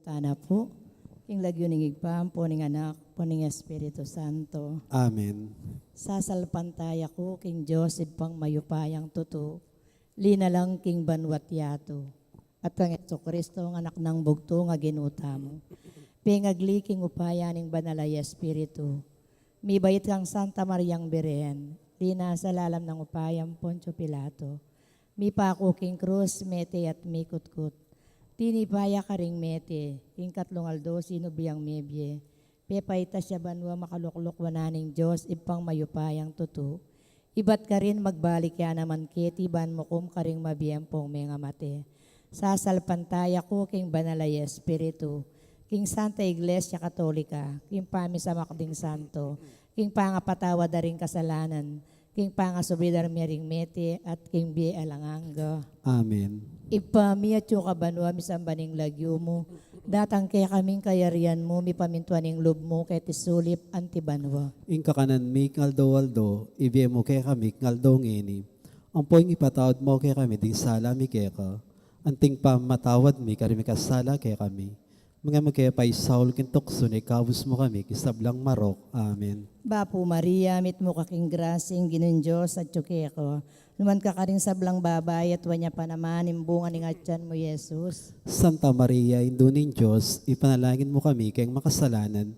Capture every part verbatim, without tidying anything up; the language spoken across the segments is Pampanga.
Tana pu, king lagyu ning Ibpa, ampo ning Anak, ampo ning Espiritu Santo. Amen. Sasalpantaya ku king Dios, Ibpang mayupayang tutu, linalang king banua't yatu, at kang Jesucristo, a Anak nang bugtung a Ginu tamu, pengagli king upaya ning Banal a Espiritu, mibait kang Santa Mariang Birhen, linasa lalam ning upaya nang Poncio Pilato, mipaku king krus, mete at mikutkut. Tinipa ya karing mete, king katlung aldo sinubli yang mebie, pepaitas ya banua, makalukluk wanan ning Dios, Ibpang mayupayang tutu. Ibat karin magbalik ya naman keti ban mukum karing mabie ampong mengamate. Sasalpantaya ku king Banal a Espiritu, king Santa Iglesia Katolika, king pamisamak ding santo, king pangapatawad da ring kasalanan, king pangasubli da ring mete, at king bie alang angga. Amen. Ibpa mi, atsu ka banua, misamban ing lagyu mu, datang kekami ing kayarian mu, mipamintuan ing lub mu keti sulip anti banua. Ing kakanan mi king aldo-aldo, ibie mu kekami king aldo ngeni. Ampo ing ipatawad mu kekami ding sala mi keka, anting pamamatawad mi karing mikasala kekami. Manga e mu ke paisaul king tuksu, nune ikabus mu kami king sablang marok. Amen. Bapu Maria, mitmu ka king grasya, ing Ginung Dios atyu keka. Nuan ka karing sablang babai, at nuan ya pa naman ing bunga ning atyan mu, Jesus. Santa Maria, Indu ning Dios, ipanalangin mu kami keng makasalanan,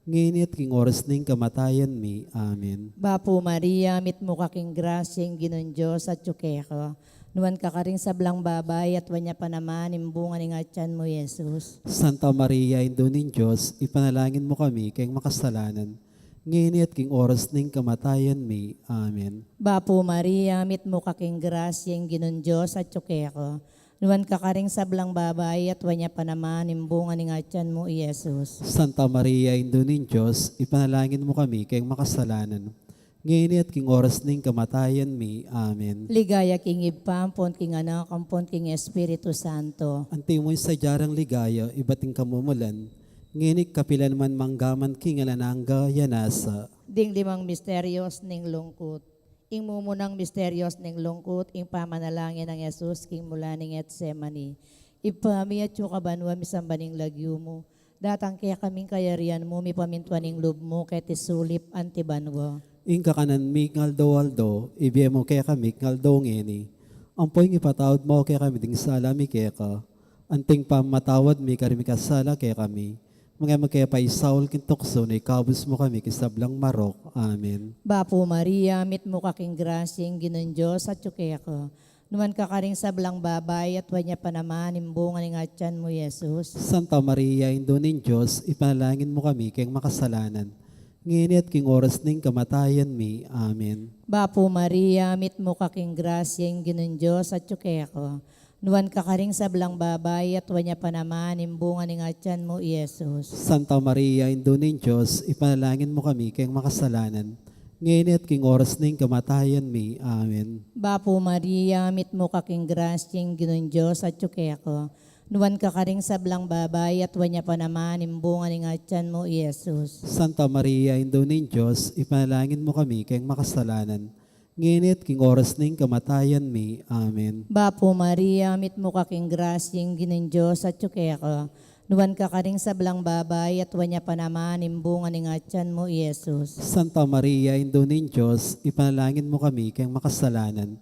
ngeni at king oras ning kamatayan mi. Amen. Bapu Maria, mitmu ka king grasya, ing Ginung Dios atyu keka. Nuan ka karing sablang babai, at nuan ya pa naman ing bunga ning atyan mu, Jesus. Santa Maria, Indu ning Dios, ipanalangin mu kami keng makasalanan, ngeni at king oras ning kamatayan mi. Amen. Bapu Maria, mitmu ka king grasya, ing Ginung Dios atyu keka. Nuan ka karing sablang babai, at nuan ya pa naman ing bunga ning atyan mu, i Jesus. Santa Maria, Indu ning Dios, ipanalangin mu kami keng makasalanan, ngeni at king oras ning kamatayan mi. Amen. Ligaya king Ibpa, ampon king Anak, ampon king Espiritu Santo. Antimo ing sadya rang ligaya ibat king kamumulan, ngeni at kapilan man, mangga man king alang angga. Nasa. Ding limang misterios ning lungkut. Ing mumunang misterios ning lungkut, ing pamanalangin nang Jesus king mula ning Getsemani. Ibpa mi atyu ka banua, misamban ing lagyu mu, datang kekami ing kayarian mu, mipamintuan ing lub mu keti sulip anti banua. Ing kakanan mi king aldo-aldo, ibie mu kekami king aldo ngeni. Ampo ing ipatawad mu kekami ding sala mi keka, anting pamamatawad mi karing mikasala kekami. Manga e mu ke paisaul king tuksu, nune ikabus mu kami king sablang marok. Amen. Bapu Maria, mitmu ka king grasya, ing Ginung Dios atyu keka. Nuan ka karing sablang babai, at nuan ya pa naman ing bunga ning atyan mu, Jesus. Santa Maria, Indu ning Dios, ipanalangin mu kami keng makasalanan, ngeni at king oras ning kamatayan mi. Amen. Bapu Maria, mitmu ka king grasya, ing Ginung Dios atyu keka. Nuan ka karing sablang babai, at nuan ya pa naman ing bunga ning atyan mu, i Jesus. Santa Maria, Indu ning Dios, ipanalangin mu kami keng makasalanan, ngeni at king oras ning kamatayan mi. Amen. Bapu Maria, mitmu ka king grasya, ing Ginung Dios atyu keka. Nuan ka karing sablang babai, at nuan ya pa naman ing bunga ning atyan mu, i Jesus. Santa Maria, Indu ning Dios, ipanalangin mu kami keng makasalanan, ngeni at king oras ning kamatayan mi. Amen. Bapu Maria, mitmu ka king grasya, ing Ginung Dios atyu keka. Nuan ka karing sablang babai, at nuan ya pa naman ing bunga ning atyan mu, i Jesus. Santa Maria, Indu ning Dios, ipanalangin mu kami keng makasalanan,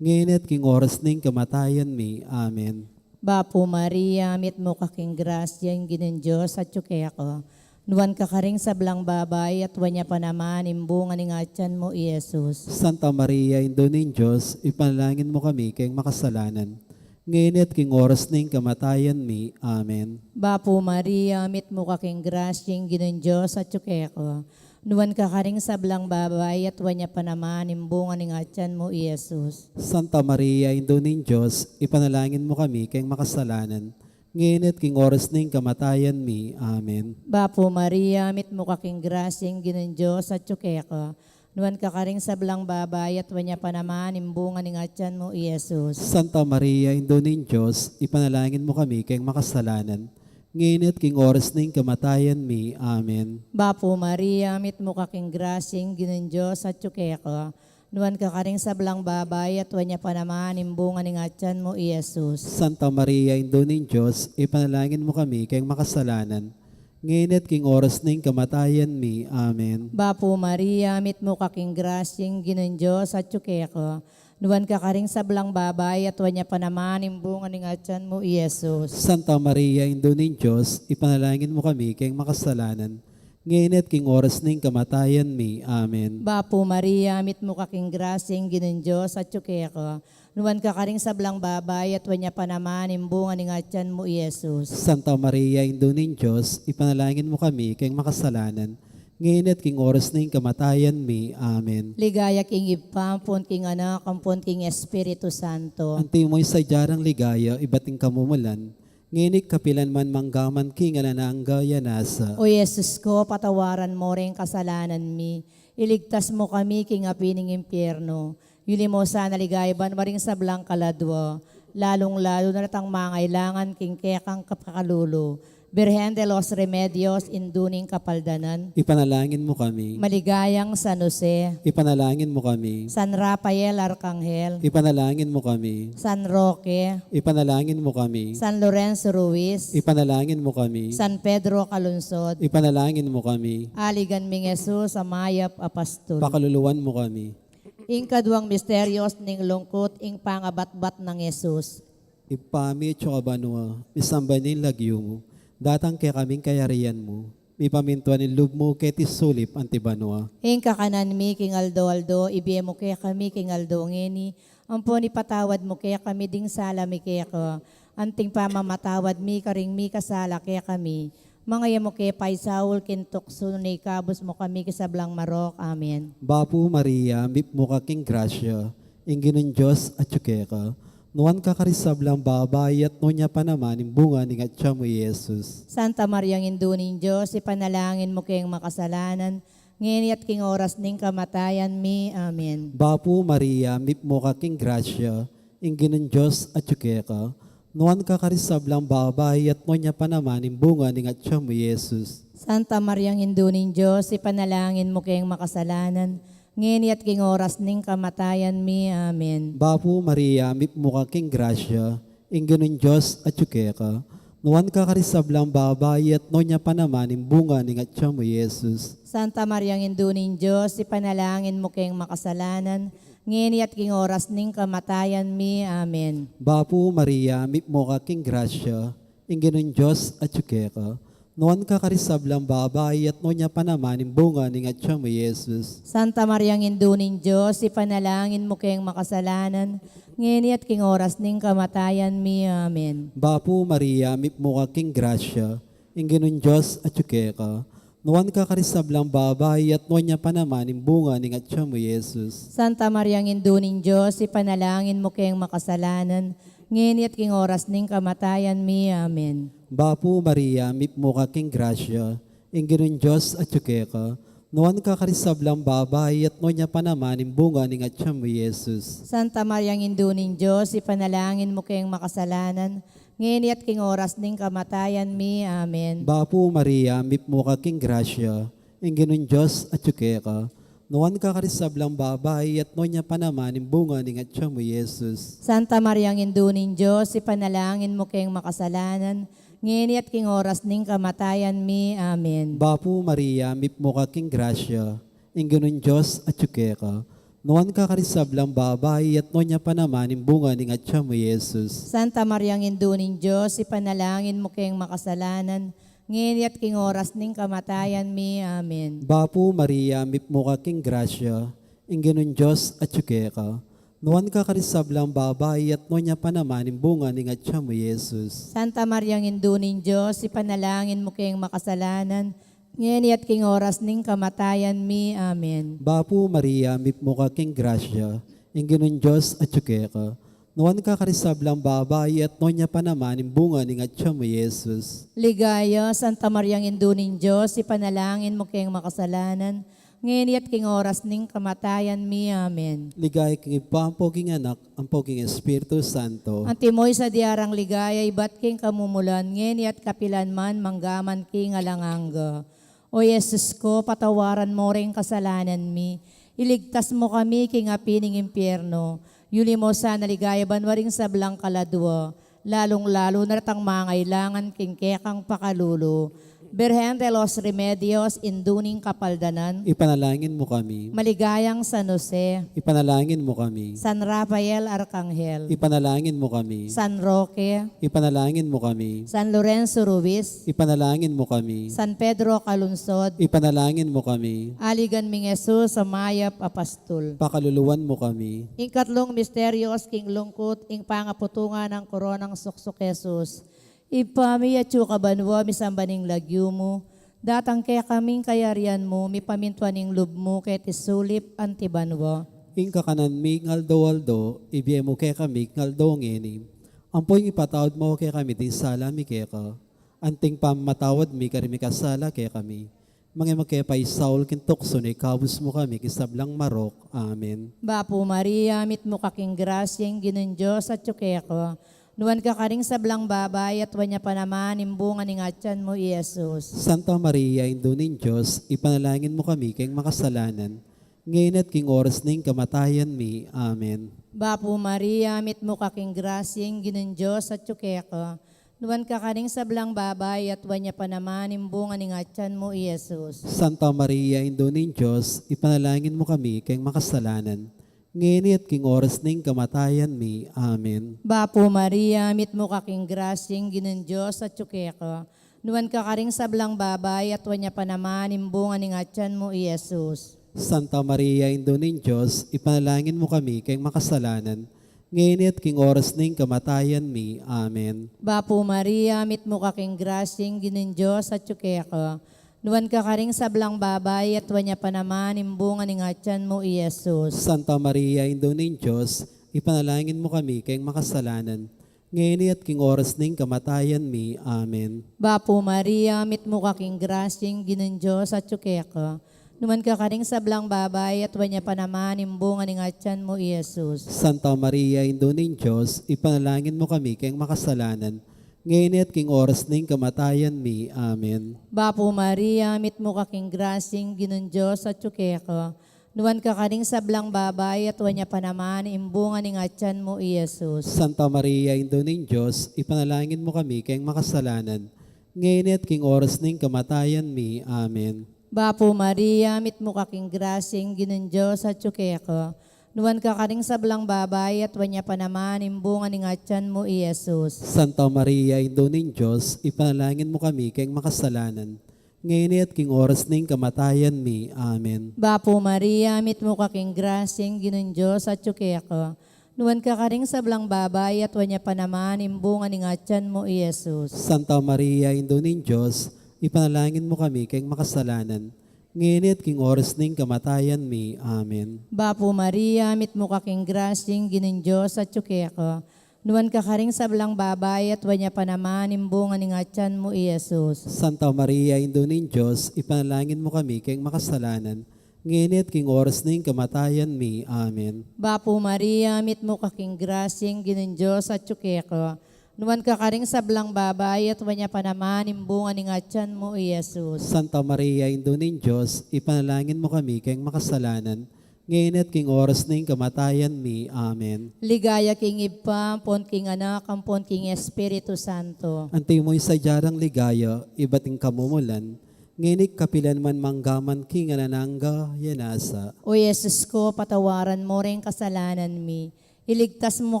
ngeni at king oras ning kamatayan mi. Amen. Bapu Maria, mitmu ka king grasya, ing Ginung Dios atyu keka. Nuan ka karing sablang babai, at nuan ya pa naman ing bunga ning atyan mu, i Jesus. Santa Maria, Indu ning Dios, ipanalangin mu kami keng makasalanan, ngeni at king oras ning kamatayan mi. Amen. Bapu Maria, mitmu ka king grasya, ing Ginung Dios atyu keka. Nuan ka karing sablang babai, at nuan ya pa naman ing bunga ning atyan mu, i Jesus. Santa Maria, Indu ning Dios, ipanalangin mu kami keng makasalanan, ngeni at king oras ning kamatayan mi. Amen. Bapu Maria, mitmu ka king grasya, ing Ginung Dios atyu keka. Nuan ka karing sablang babai, at nuan ya pa naman ing bunga ning atyan mu, i Jesus. Santa Maria, Indu ning Dios, ipanalangin mu kami keng makasalanan, ngeni at king oras ning kamatayan mi. Amen. Bapu Maria, mitmu ka king grasya, ing Ginung Dios atyu keka. Nuan ka karing sablang babai, at nuan ya pa naman ing bunga ning atyan mu, i Jesus. Santa Maria, Indu ning Dios, ipanalangin mu kami keng makasalanan, ngeni at king oras ning kamatayan mi. Amen. Bapu Maria, mitmu ka king grasya, ing Ginung Dios atyu keka. Nuan ka karing sablang babai, at nuan ya pa naman ing bunga ning atyan mu, i Jesus. Santa Maria, Indu ning Dios, ipanalangin mu kami keng makasalanan, ngeni at king oras ning kamatayan mi. Amen. Bapu Maria, mitmu ka king grasya, ing Ginung Dios atyu keka. Nuan ka karing sablang babai, at nuan ya pa naman ing bunga ning atyan mu, i Jesus. Santa Maria, Indu ning Dios, ipanalangin mu kami keng makasalanan, ngeni at king oras ning kamatayan mi. Amen. Ligaya king Ibpa, ampon king Anak, ampon king Espiritu Santo. Antimo ing sadya rang ligaya ibat king kamumulan, ngeni at kapilan man, manggaman king alang angga. Amen. O Jesus ko, patawaran mu ring kasalanan mi, iligtas mu kami king api ning impyerno, yuli mu sana king ligaya banua ring sablang kaladua, lalung-lalu na retang mangailangan king kekang pakalulu. Birhen de los Remedios, Indu ning Kapaldanan, ipanalangin mu kami. Maligayang San Jose, ipanalangin mu kami. San Rafael Arkanghel, ipanalangin mu kami. San Roque, ipanalangin mu kami. San Lorenzo Ruiz, ipanalangin mu kami. San Pedro Calungsod, ipanalangin mu kami. Aligan ming Jesus a mayap a pastul, pakaluluan mu kami. Ing kaduang misteryos ning lungkut, ing pangabatbat nang Jesus. Ibpa mi, atsu ka banua, misamban ya ing lagyu mu, datang kekami ing kayarian mu, mipamintuan ing lub mu keti sulip anti banua. Ing kakanan mi king aldo-aldo, ibie mu kekami king aldo ngeni, ampon ipatawad mu kekami ding sala mi keka, anting pamamatawad mi karing mikasala kekami. Manga e mu ke paisaul king tuksu, nune ikabus mu kami king sablang marok. Amen. Bapu Maria, mipmu ka king grasya, ing Ginung Dios atyu keka. Nuan ka karing sablang babai, at nuan ya pa naman ing bunga ning atyan mu, i Jesus. Santa Maria, Indu ning Dios, ipanalangin mu keng makasalanan, ngeni at king oras ning kamatayan mi. Amen. Bapu Maria, mipmu ka king grasya, ing Ginung Dios atyu keka. Nuan ka karing sablang babai, at nuan ya pa naman ing bunga ning atyan mu, i Jesus. Santa Maria, Indu ning Dios, ipanalangin mu keng makasalanan, ngeni at king oras ning kamatayan mi. Amen. Bapu Maria, mipmu ka king grasya, ing Ginung Dios atyu keka. Nuan ka karing sablang babai, at nuan ya pa naman ing bunga ning atyan mu, i Jesus. Santa Maria, Indu ning Dios, ipanalangin mu keng makasalanan, ngeni at king oras ning kamatayan mi. Amen. Bapu Maria, mipmu ka king grasya, ing Ginung Dios atyu keka. Nuan ka karing sablang babai, at nuan ya pa naman ing bunga ning atyan mu, i Jesus. Santa Maria, Indu ning Dios, ipanalangin mu keng makasalanan, ngeni at king oras ning kamatayan mi. Amen. Bapu Maria, mipmu ka king grasya, ing Ginung Dios atyu keka. Nuan ka karing sablang babai, at nuan ya pa naman ing bunga ning atyan mu, i Jesus. Santa Maria, Indu ning Dios, ipanalangin mu keng makasalanan, ngeni at king oras ning kamatayan mi. Amen. Bapu Maria, mipmu ka king grasya, ing Ginung Dios atyu keka. Nuan ka karing sablang babai, at nuan ya pa naman ing bunga ning atyan mu, i Jesus. Santa Maria, Indu ning Dios, ipanalangin mu keng makasalanan, ngeni at king oras ning kamatayan mi. Amen. Bapu Maria, mipmu ka king grasya, ing Ginung Dios atyu keka. Nuan ka karing sablang babai, at nuan ya pa naman ing bunga ning atyan mu, i Jesus. Santa Maria, Indu ning Dios, ipanalangin mu keng makasalanan, ngeni at king oras ning kamatayan mi. Amen. Bapu Maria, mipmu ka king grasya, ing Ginung Dios atyu keka. Nuan ka karing sablang babai, at nuan ya pa naman ing bunga ning atyan mu, i Jesus. Santa Maria, Indu ning Dios, ipanalangin mu keng makasalanan, ngeni at king oras ning kamatayan mi. Amen. Bapu Maria, mipmu ka king grasya, ing Ginung Dios atyu keka. Nuan ka karing sablang babai, at nuan ya pa naman ing bunga ning atyan mu, i Jesus. Santa Maria, Indu ning Dios, ipanalangin mu keng makasalanan, ngeni at king oras ning kamatayan mi. Amen. Bapu Maria, mipmu ka king grasya, ing Ginung Dios atyu keka. Nuan ka karing sablang babai, at nuan ya pa naman ing bunga ning atyan mu, i Jesus. Ligaya, Santa Maria, Indu ning Dios, ipanalangin mu keng makasalanan, ngeni at king oras ning kamatayan mi. Amen. Ligaya king Ibpa, ampo king Anak, ampo king Espiritu Santo. Antimo ing sadya rang ligaya ibat king kamumulan, ngeni at kapilan man, manggaman king alang angga. O Jesus ko, patawaran mu ring kasalanan mi, Iligtas mu kami king api ning impierno. Yuli mu sa king ligaya banua ring sablang kaladua, lalung-lalu na retang mangailangan king kekang pakalulu. Birhen de los Remedios, Indu ning Kapaldanan. Ipanalangin mu kami. Maligayang San Jose. Ipanalangin mu kami. San Rafael Arkanghel. Ipanalangin mu kami. San Roque. Ipanalangin mu kami. San Lorenzo Ruiz. Ipanalangin mu kami. San Pedro Calungsod. Ipanalangin mu kami. Aligan ming Jesus a mayap a pastul. Pakaluluan mu kami. Ing katlung misteryos king lungkut, ing pangaputungan nang koronang suksuk Jesus. Ibpa mi atsu ka banua, misamban ing lagyu mu, datang kekami ing kayarian mu, mipamintuan ing lub mu keti sulip anti banua. Ing kakanan mi king aldo-aldo, ibie mu kekami king aldo ngeni. Ampon ipatawad mu kekami ding sala mi keka, anti ing pamamatawad mi karing mikasala kekami. Manga e mu ke paisaul king tuksu, nune ikabus mu kami king sablang marok. Amen. Bapu Maria, mitmu ka king grasya, ing Ginung Dios atyu keka. Nuan ka karing sablang babai, at nuan ya pa naman ing bunga ning atyan mu, i Jesus. Santa Maria, Indu ning Dios, ipanalangin mu kami king makasalanan, ngeni at king oras ning kamatayan mi. Amen. Bapu Maria, mitmu ka king grasya, ing Ginung Dios atyu keka. Nuan ka karing sablang babai, at nuan ya pa naman ing bunga ning atyan mu, i Jesus. Santa Maria, Indu ning Dios, ipanalangin mu kami king makasalanan, ngeni at king oras ning kamatayan mi. Amen. Bapu Maria, mitmu ka king grasya, ing Ginung Dios atyu keka. Nuan ka karing sablang babai, at nuan ya pa naman ing bunga ning atyan mu, i Jesus. Santa Maria, Indu ning Dios, ipanalangin mu kami king makasalanan, ngeni at king oras ning kamatayan mi. Amen. Bapu Maria, mitmu ka king grasya, ing Ginung Dios atyu keka. Nuan ka karing sablang babai, at nuan ya pa naman ing bunga ning atyan mu, i Jesus. Santa Maria, Indu ning Dios, ipanalangin mu kami king makasalanan, ngeni at king oras ning kamatayan mi. Amen. Bapu Maria, mitmu ka king grasya, ing Ginung Dios atyu keka. Nuan ka karing sablang babai, at nuan ya pa naman ing bunga ning atyan mu, i Jesus. Santa Maria, Indu ning Dios, ipanalangin mu kami king makasalanan, ngeni at king oras ning kamatayan mi. Amen. Bapu Maria, mitmu ka king grasya, ing Ginung Dios atyu keka. Nuan ka karing sablang babai, at nuan ya pa naman ing bunga ning atyan mu, i Jesus. Santa Maria, Indu ning Dios, ipanalangin mu kami king makasalanan, ngeni at king oras ning kamatayan mi. Amen. Bapu Maria, mitmu ka king grasya, ing Ginung Dios atyu keka. Nuan ka karing sablang babai, at nuan ya pa naman ing bunga ning atyan mu, i Jesus. Santa Maria, Indu ning Dios, ipanalangin mu kami king makasalanan, ngeni at king oras ning kamatayan mi. Amen. Bapu Maria, mitmu ka king grasya, ing Ginung Dios atyu keka. Nuan ka karing sablang babai, at nuan ya pa naman ing bunga ning atyan mu, i Jesus. Santa Maria, Indu ning Dios, ipanalangin mu kami king makasalanan, ngeni at king oras ning kamatayan mi. Amen. Bapu Maria, mitmu ka king grasya, ing Ginung Dios atyu keka. Nuan ka karing sablang babai, at nuan ya pa naman ing bunga ning atyan mu, i Jesus. Santa Maria, Indu ning Dios, ipanalangin mu kami king makasalanan, ngeni at king oras ning kamatayan mi. Amen. Bapu Maria, mitmu ka king grasya, ing Ginung Dios atyu keka. Nuan ka karing sablang babai, at nuan ya pa naman ing bunga ning atyan mu, i Jesus. Santa Maria, Indu ning Dios, ipanalangin mu kami king makasalanan, ngeni at king oras ning kamatayan mi. Amen. Ligaya king Ibpa, ampon king Anak, ampon king Espiritu Santo. Antimo ing sadya nang ligaya ibat king kamumulan, ngeni at kapilan man, mangga man king alang angga. Amen. O Jesus ku, patawaran mu ring kasalanan mi, iligtas mu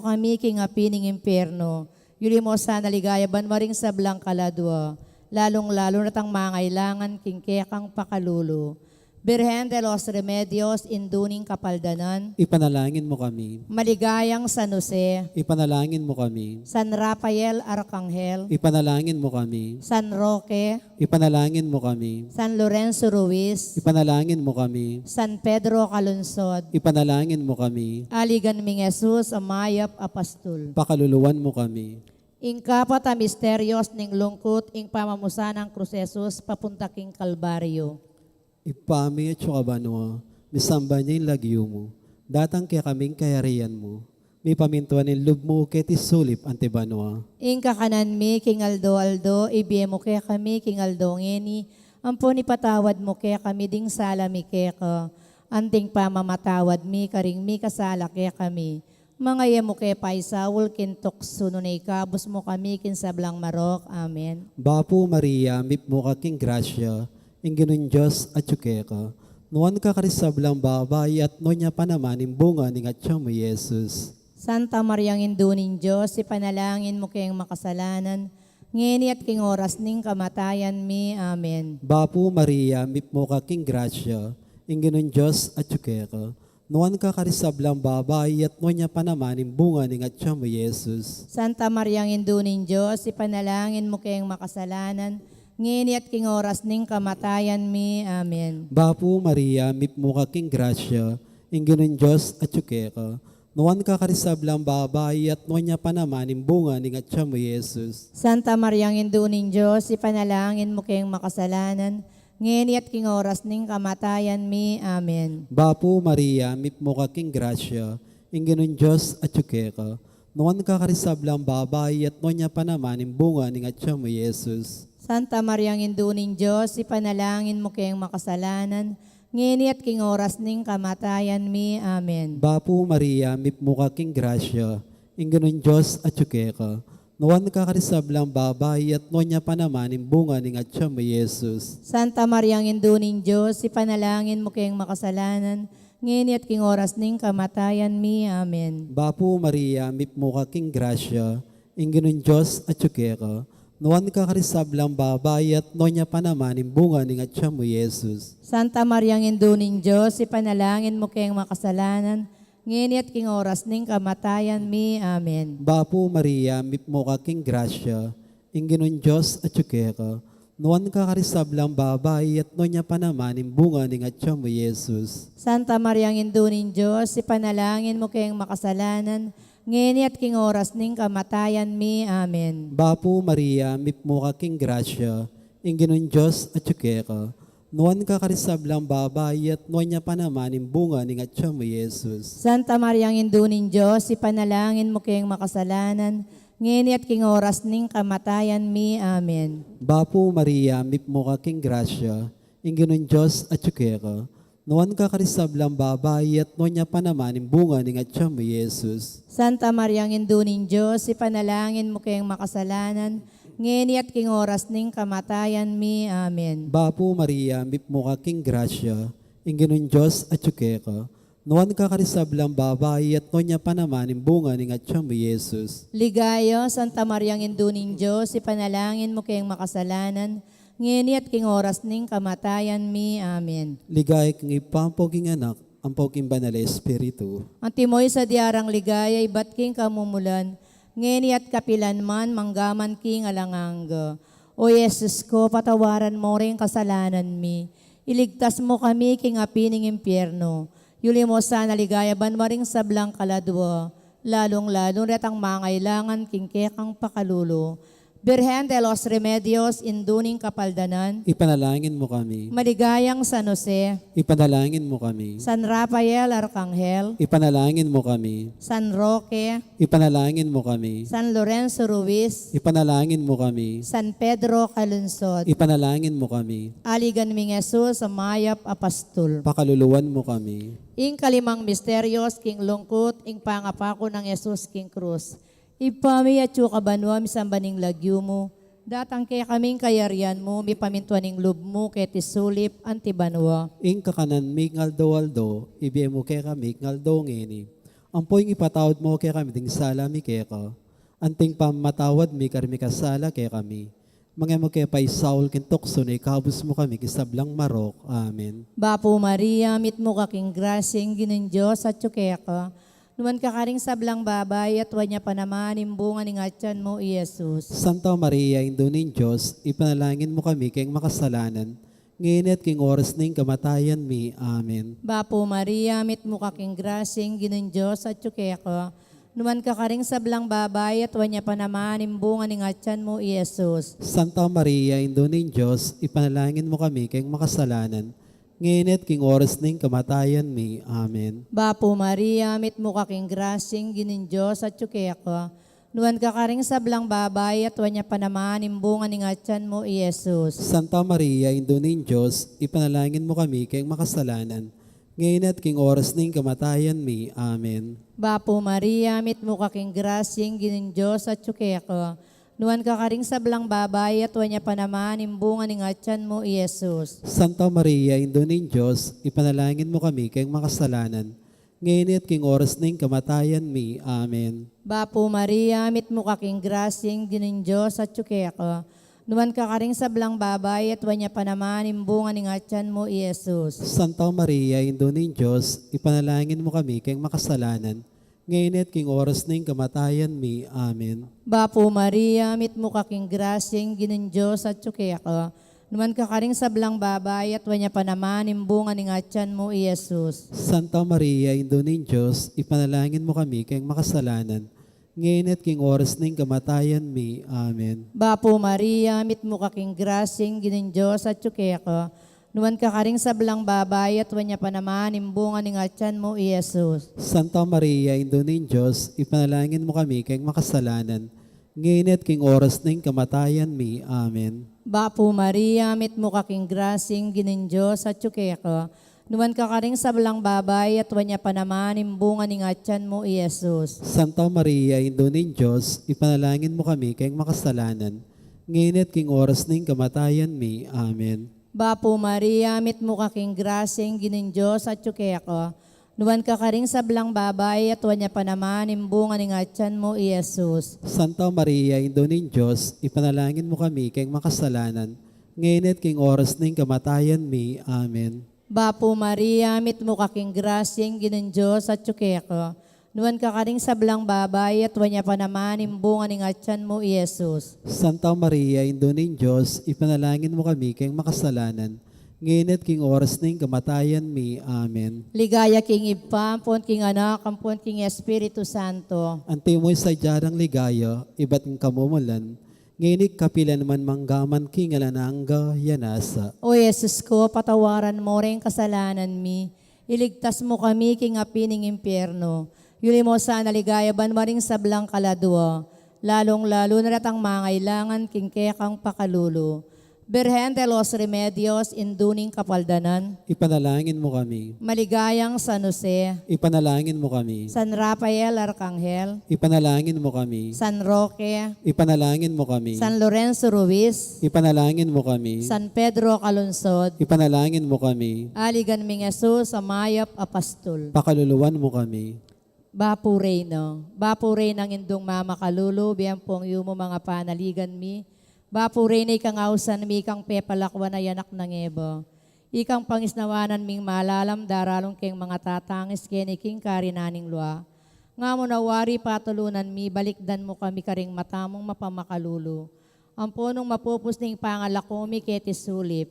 kami king api ning impierno, yuli mu sa king ligaya banua ring sablang kaladua, lalung-lalu na retang mangailangan king kekang pakalulu. Birhen de los Remedios, Indu ning Kapaldanan. Ipanalangin mu kami. Maligayang San Jose. Ipanalangin mu kami. San Rafael Arkanghel. Ipanalangin mu kami. San Roque. Ipanalangin mu kami. San Lorenzo Ruiz. Ipanalangin mu kami. San Pedro Calungsod. Ipanalangin mu kami. Aligan ming Jesus a mayap a pastul. Pakaluluan mu kami. Ing kapat a misteryos ning lungkut, ing pamamusan nang krus Jesus papunta king Kalbaryo. Ibpa mi atsu ka banua, misamban ya ing lagyu mu, datang kekami ing kayarian mu, mipamintuan ing lub mu keti sulip anti banua. Ing kakanan mi king aldo-aldo, ibie mu kekami king aldo ngeni, ampon ipatawad mu kekami ding sala mi keka, Anting pamamatawad mi karing mikasala kekami. Manga e mu ke paisaul king tuksu, nune ikabus mu kami king sablang marok. Amen. Bapu Maria, mipmu ka king grasya, ing Ginung Dios atyu keka. Nuan ka karing sablang babai, at nuan ya pa naman ing bunga ning atyan mu, Jesus. Santa Maria, Indu ning Dios, ipanalangin mu keng makasalanan, ngeni at king oras ning kamatayan mi. Amen. Bapu Maria, mipmu ka king grasya, ing Ginung Dios atyu keka. Nuan ka karing sablang babai, at nuan ya pa naman ing bunga ning atyan mu, Jesus. Santa Maria, Indu ning Dios, ipanalangin mu keng makasalanan, ngeni at king oras ning kamatayan mi. Amen. Bapu Maria, mipmu ka king grasya, ing Ginung Dios atyu keka. Nuan ka karing sablang babai, at nuan ya pa naman ing bunga ning atyan mu, Jesus. Santa Maria, Indu ning Dios, ipanalangin mu keng makasalanan, ngeni at king oras ning kamatayan mi. Amen. Bapu Maria, mipmu ka king grasya, ing Ginung Dios atyu keka. Nuan ka karing sablang babai, at nuan ya pa naman ing bunga ning atyan mu, Jesus. Santa Maria, Indu ning Dios, ipanalangin mu keng makasalanan, ngeni at king oras ning kamatayan mi. Amen. Bapu Maria, mipmu ka king grasya, ing Ginung Dios atyu keka. Nuan ka karing sablang babai, at nuan ya pa naman ing bunga ning atyan mu, Jesus. Santa Maria, Indu ning Dios, ipanalangin mu keng makasalanan, ngeni at king oras ning kamatayan mi. Amen. Bapu Maria, mipmu ka king grasya, ing Ginung Dios atyu keka. Nuan ka karing sablang babai, at nuan ya pa naman ing bunga ning atyan mu, Jesus. Santa Maria, Indu ning Dios, ipanalangin mu keng makasalanan, ngeni at king oras ning kamatayan mi. Amen. Bapu Maria, mipmu ka king grasya, ing Ginung Dios atyu keka. Nuan ka karing sablang babai, at nuan ya pa naman ing bunga ning atyan mu, Jesus. Santa Maria, Indu ning Dios, ipanalangin mu keng makasalanan, ngeni at king oras ning kamatayan mi. Amen. Bapu Maria, mipmu ka king grasya, ing Ginung Dios atyu keka. Nuan ka karing sablang babai, at nuan ya pa naman ing bunga ning atyan mu, Jesus. Santa Maria, Indu ning Dios, ipanalangin mu keng makasalanan, ngeni at king oras ning kamatayan mi. Amen. Bapu Maria, mipmu ka king grasya, ing Ginung Dios atyu keka. Nuan ka karing sablang babai, at nuan ya pa naman ing bunga ning atyan mu, Jesus. Santa Maria, Indu ning Dios, ipanalangin mu keng makasalanan, ngeni at king oras ning kamatayan mi. Amen. Bapu Maria, mipmu ka king grasya, ing Ginung Dios atyu keka. Nuan ka karing sablang babai, at nuan ya pa naman ing bunga ning atyan mu, Jesus. Ligaya, Santa Maria, Indu ning Dios, ipanalangin mu keng makasalanan, ngeni at king oras ning kamatayan mi. Amen. Ligaya king Ibpa, ampo king Anak, ampo king Banal a Espiritu. Antimo ing sadya rang ligaya ibat king kamumulan, ngeni at kapilan man, mangga man king alang angga. O Jesus ko, patawaran mu ring kasalanan mi, iligtas mu kami king api ning impyerno, yuli mu sana king ligaya banua ring sablang kaladua, lalung-lalu retang mangailangan king kekang pakalulu. Birhen de los Remedios, Indu ning Kapaldanan, ipanalangin mu kami. Maligayang San Jose, ipanalangin mu kami. San Rafael Arkanghel, ipanalangin mu kami. San Roque, ipanalangin mu kami. San Lorenzo Ruiz, ipanalangin mu kami. San Pedro Calungsod, ipanalangin mu kami. Aligan ming Jesus a mayap a pastul, pakaluluan mu kami. Ing kalimang misteryos king lungkut, ing pangapaku nang Jesus king krus. Ibpa mi, atsu ka banua, misamban ing lagyu mu, datang kekami ing kayarian mu, mipamintuan ing lub mu keti sulip anti banua. Ing kakanan mi king aldo-aldo, ibie mu kekami king aldo ngeni. Ampo ing ipatawad mu kekami ding sala mi keka, anting pamamatawad mi karing mikasala kekami. Manga e mu ke paisaul king tuksu, nune ikabus mu kami king sablang marok. Amen. Bapu Maria, mitmu ka king grasya, ing Ginung Dios atyu keka. Nuan ka karing sablang babai, at nuan ya pa naman ing bunga ning atyan mu, i Jesus. Santa Maria, Indu ning Dios, ipanalangin mu kami keng makasalanan, ngeni at king oras ning kamatayan mi. Amen. Bapu Maria, mitmu ka king grasya, ing Ginung Dios atyu keka. Nuan ka karing sablang babai, at nuan ya pa naman ing bunga ning atyan mu, i Jesus. Santa Maria, Indu ning Dios, ipanalangin mu kami keng makasalanan, ngeni at king oras ning kamatayan mi. Amen. Bapu Maria, mitmu ka king grasya, ing Ginung Dios atyu keka. Nuan ka karing sablang babai, at nuan ya pa naman ing bunga ning atyan mu, i Jesus. Santa Maria, Indu ning Dios, ipanalangin mu kami keng makasalanan, ngeni at king oras ning kamatayan mi. Amen. Bapu Maria, mitmu ka king grasya, ing Ginung Dios atyu keka. Nuan ka karing sablang babai, at nuan ya pa naman ing bunga ning atyan mu, i Jesus. Santa Maria, Indu ning Dios, ipanalangin mu kami keng makasalanan, ngeni at king oras ning kamatayan mi. Amen. Bapu Maria, mitmu ka king grasya, ing Ginung Dios atyu keka. Nuan ka karing sablang babai, at nuan ya pa naman ing bunga ning atyan mu, i Jesus. Santa Maria, Indu ning Dios, ipanalangin mu kami keng makasalanan, ngeni at king oras ning kamatayan mi. Amen. Bapu Maria, mitmu ka king grasya, ing Ginung Dios atyu keka. Nuan ka karing sablang babai, at nuan ya pa naman ing bunga ning atyan mu, i Jesus. Santa Maria, Indu ning Dios, ipanalangin mu kami keng makasalanan, ngeni at king oras ning kamatayan mi. Amen. Bapu Maria, mitmu ka king grasya, ing Ginung Dios atyu keka. Nuan ka karing sablang babai, at nuan ya pa naman ing bunga ning atyan mu, i Jesus. Santa Maria, Indu ning Dios, ipanalangin mu kami keng makasalanan, ngeni at king oras ning kamatayan mi. Amen. Bapu Maria, mitmu ka king grasya, ing Ginung Dios atyu keka. Nuan ka karing sablang babai, at nuan ya pa naman ing bunga ning atyan mu, i Jesus. Santa Maria, Indu ning Dios, ipanalangin mu kami keng makasalanan, ngeni at king oras ning kamatayan mi. Amen. Bapu Maria, mitmu ka king grasya, ing Ginung Dios atyu keka. Nuan ka karing sablang babai, at nuan ya pa naman ing bunga ning atyan mu, i Jesus. Santa Maria, Indu ning Dios, ipanalangin mu kami keng makasalanan, ngeni at king oras ning kamatayan mi. Amen. Bapu Maria, mitmu ka king grasya, ing Ginung Dios atyu keka. Nuan ka karing sablang babai, at nuan ya pa naman ing bunga ning atyan mu, i Jesus. Santa Maria, Indu ning Dios, ipanalangin mu kami keng makasalanan, ngeni at king oras ning kamatayan mi. Amen. Ligaya king Ibpa, ampon king Anak, ampon king Espiritu Santo. Antimo ing sadya nang ligaya, ibat king kamumulan, ngeni at kapilan man, mangga man king alang angga. Amen. O Jesus ku, patawaran mu ring kasalanan mi, iligtas mu kami king api ning impyerno, yuli mu sana king ligaya banua ring sablang kaladua, lalung-lalu na retang mangailangan king kekang pakalulu. Birhen de los Remedios, Indu ning Kapaldanan, ipanalangin mu kami. Maligayang San Jose, ipanalangin mu kami. San Rafael Arkanghel, ipanalangin mu kami. San Roque, ipanalangin mu kami. San Lorenzo Ruiz, ipanalangin mu kami. San Pedro Calungsod, ipanalangin mu kami. Aligan ming Jesus a mayap a pastul, pakaluluan mu kami. Bapu Reyna, Bapu Reynang Indung mamakalulu, bie ampong yumu, manga panaligan mi. Bapu Reyna, ikang ausan mi, ikang pepalakuan a anak nang Eva, ikang pangisnawanan ming malalam daralung keng mangatatangis keni king karinan ning lua. Nga mu na wari patulunan mi, balikdan mu kami karing mata mung mapamakalulu. Ampo nung mapupus ning pangalako mi keti sulip,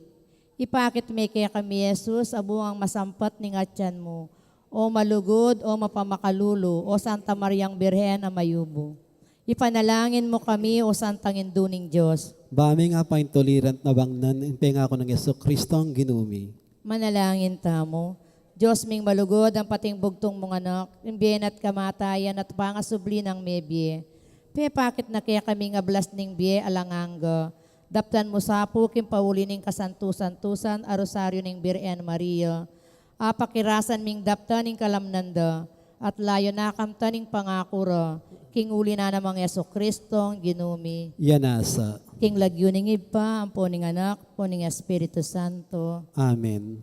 ipakit me kekami i Jesus a bungang masampat ning atyan mu. O malugud, o mapamakalulu, o Santa Mariang Birhen a mayumu. Ipanalangin mu kami, o Santang Indu ning Dios. Ba ming apaintuliran at nabangnan ing pengaku nang Jesucristo a Ginu mi. Manalangin tamu. Dios ming malugud, ang pating bugtung mung Anak, ing bie na at kamatayan at pangasubli nang mebie, pepakit na kekami ing ablas ning bie alang angga. Daptan mu sa pu king pauli ning kasantu-santusan a Rosario ning Birhen Maria, apakirasan ming daptan ing kalamnan da, at layun a kamtan ing pangaku ra, king uli na namang Jesucristo a Ginu mi. Iya na sa. King lagyu ning Ibpa, ampo ning Anak, ampo ning Espiritu Santo. Amen.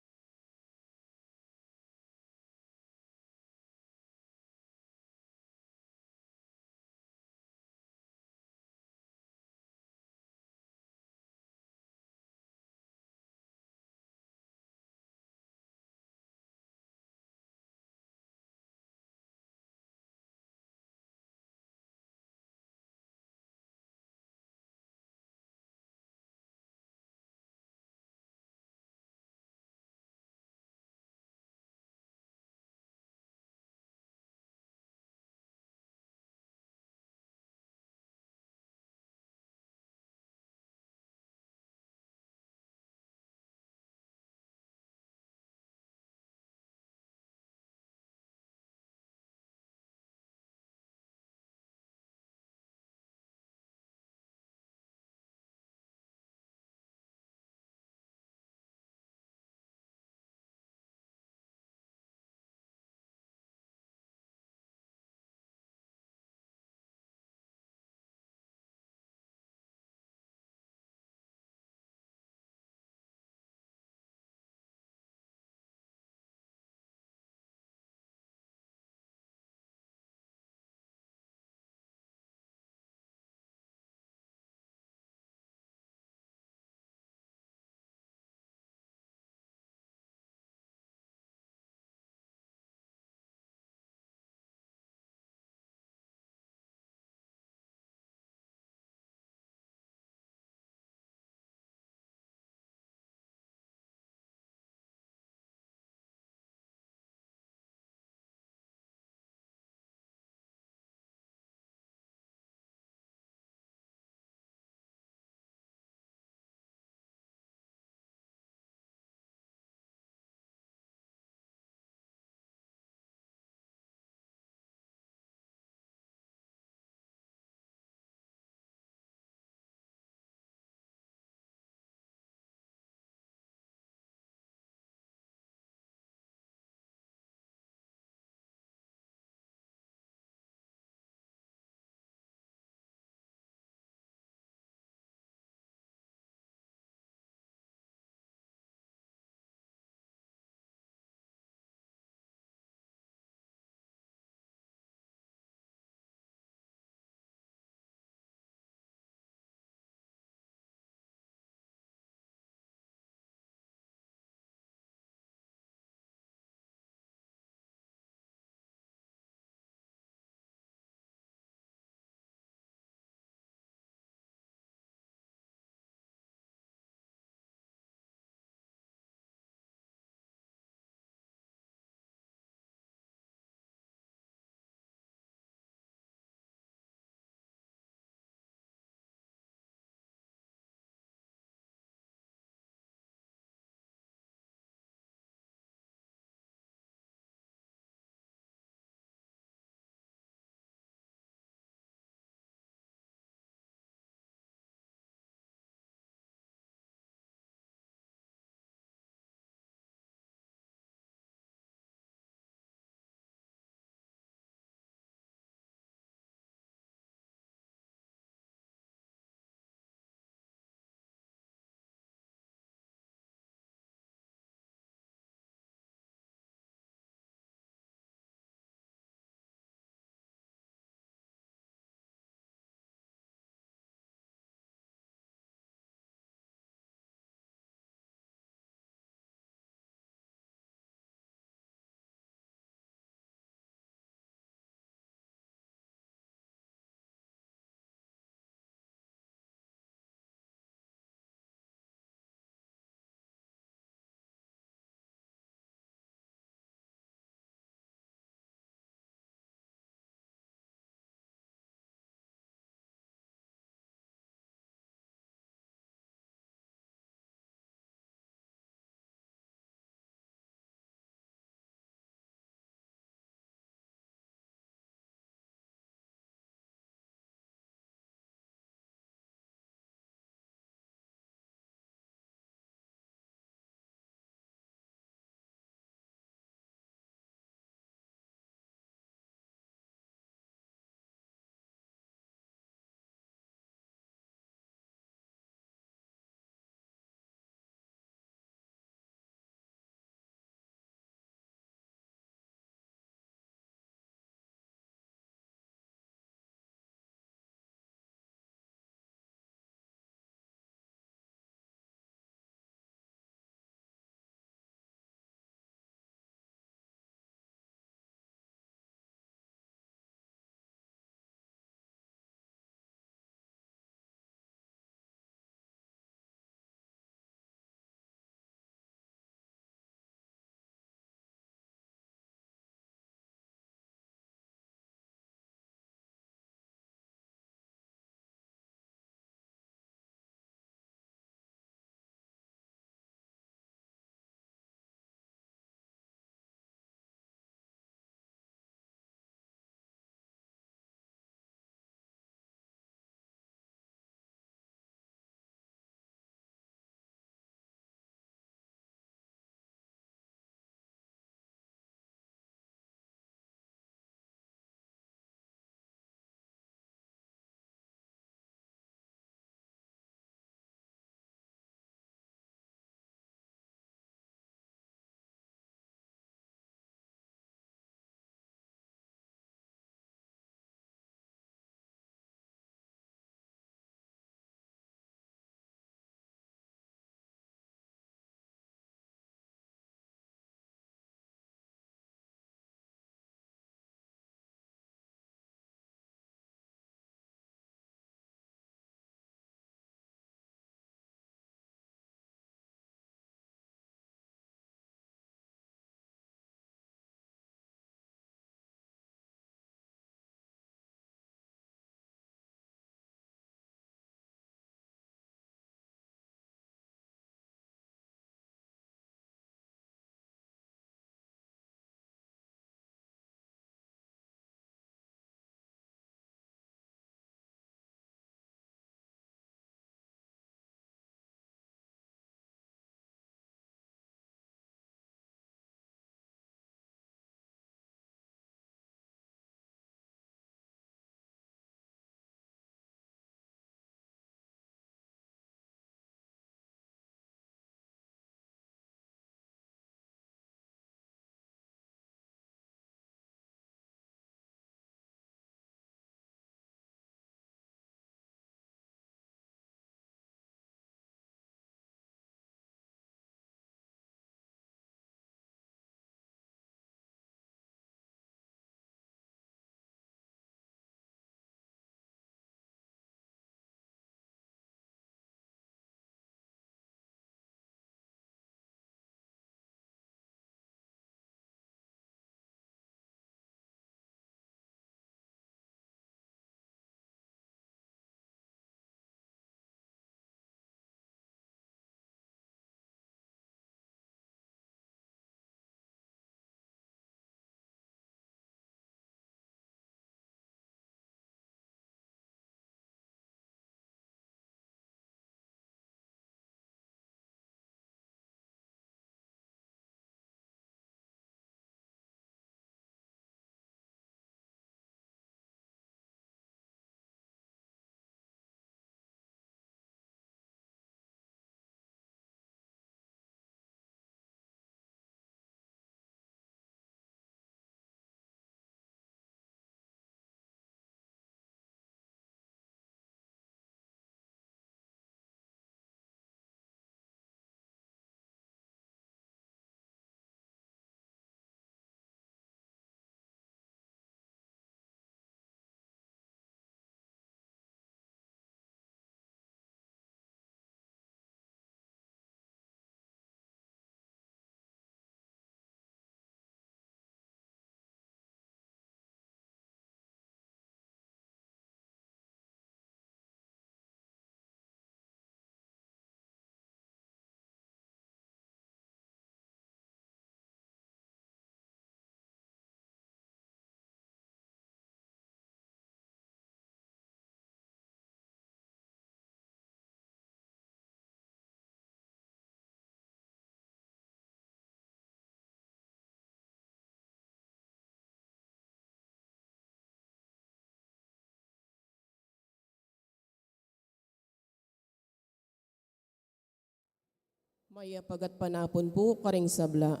Mayap a gatpanapun pu karing sabla.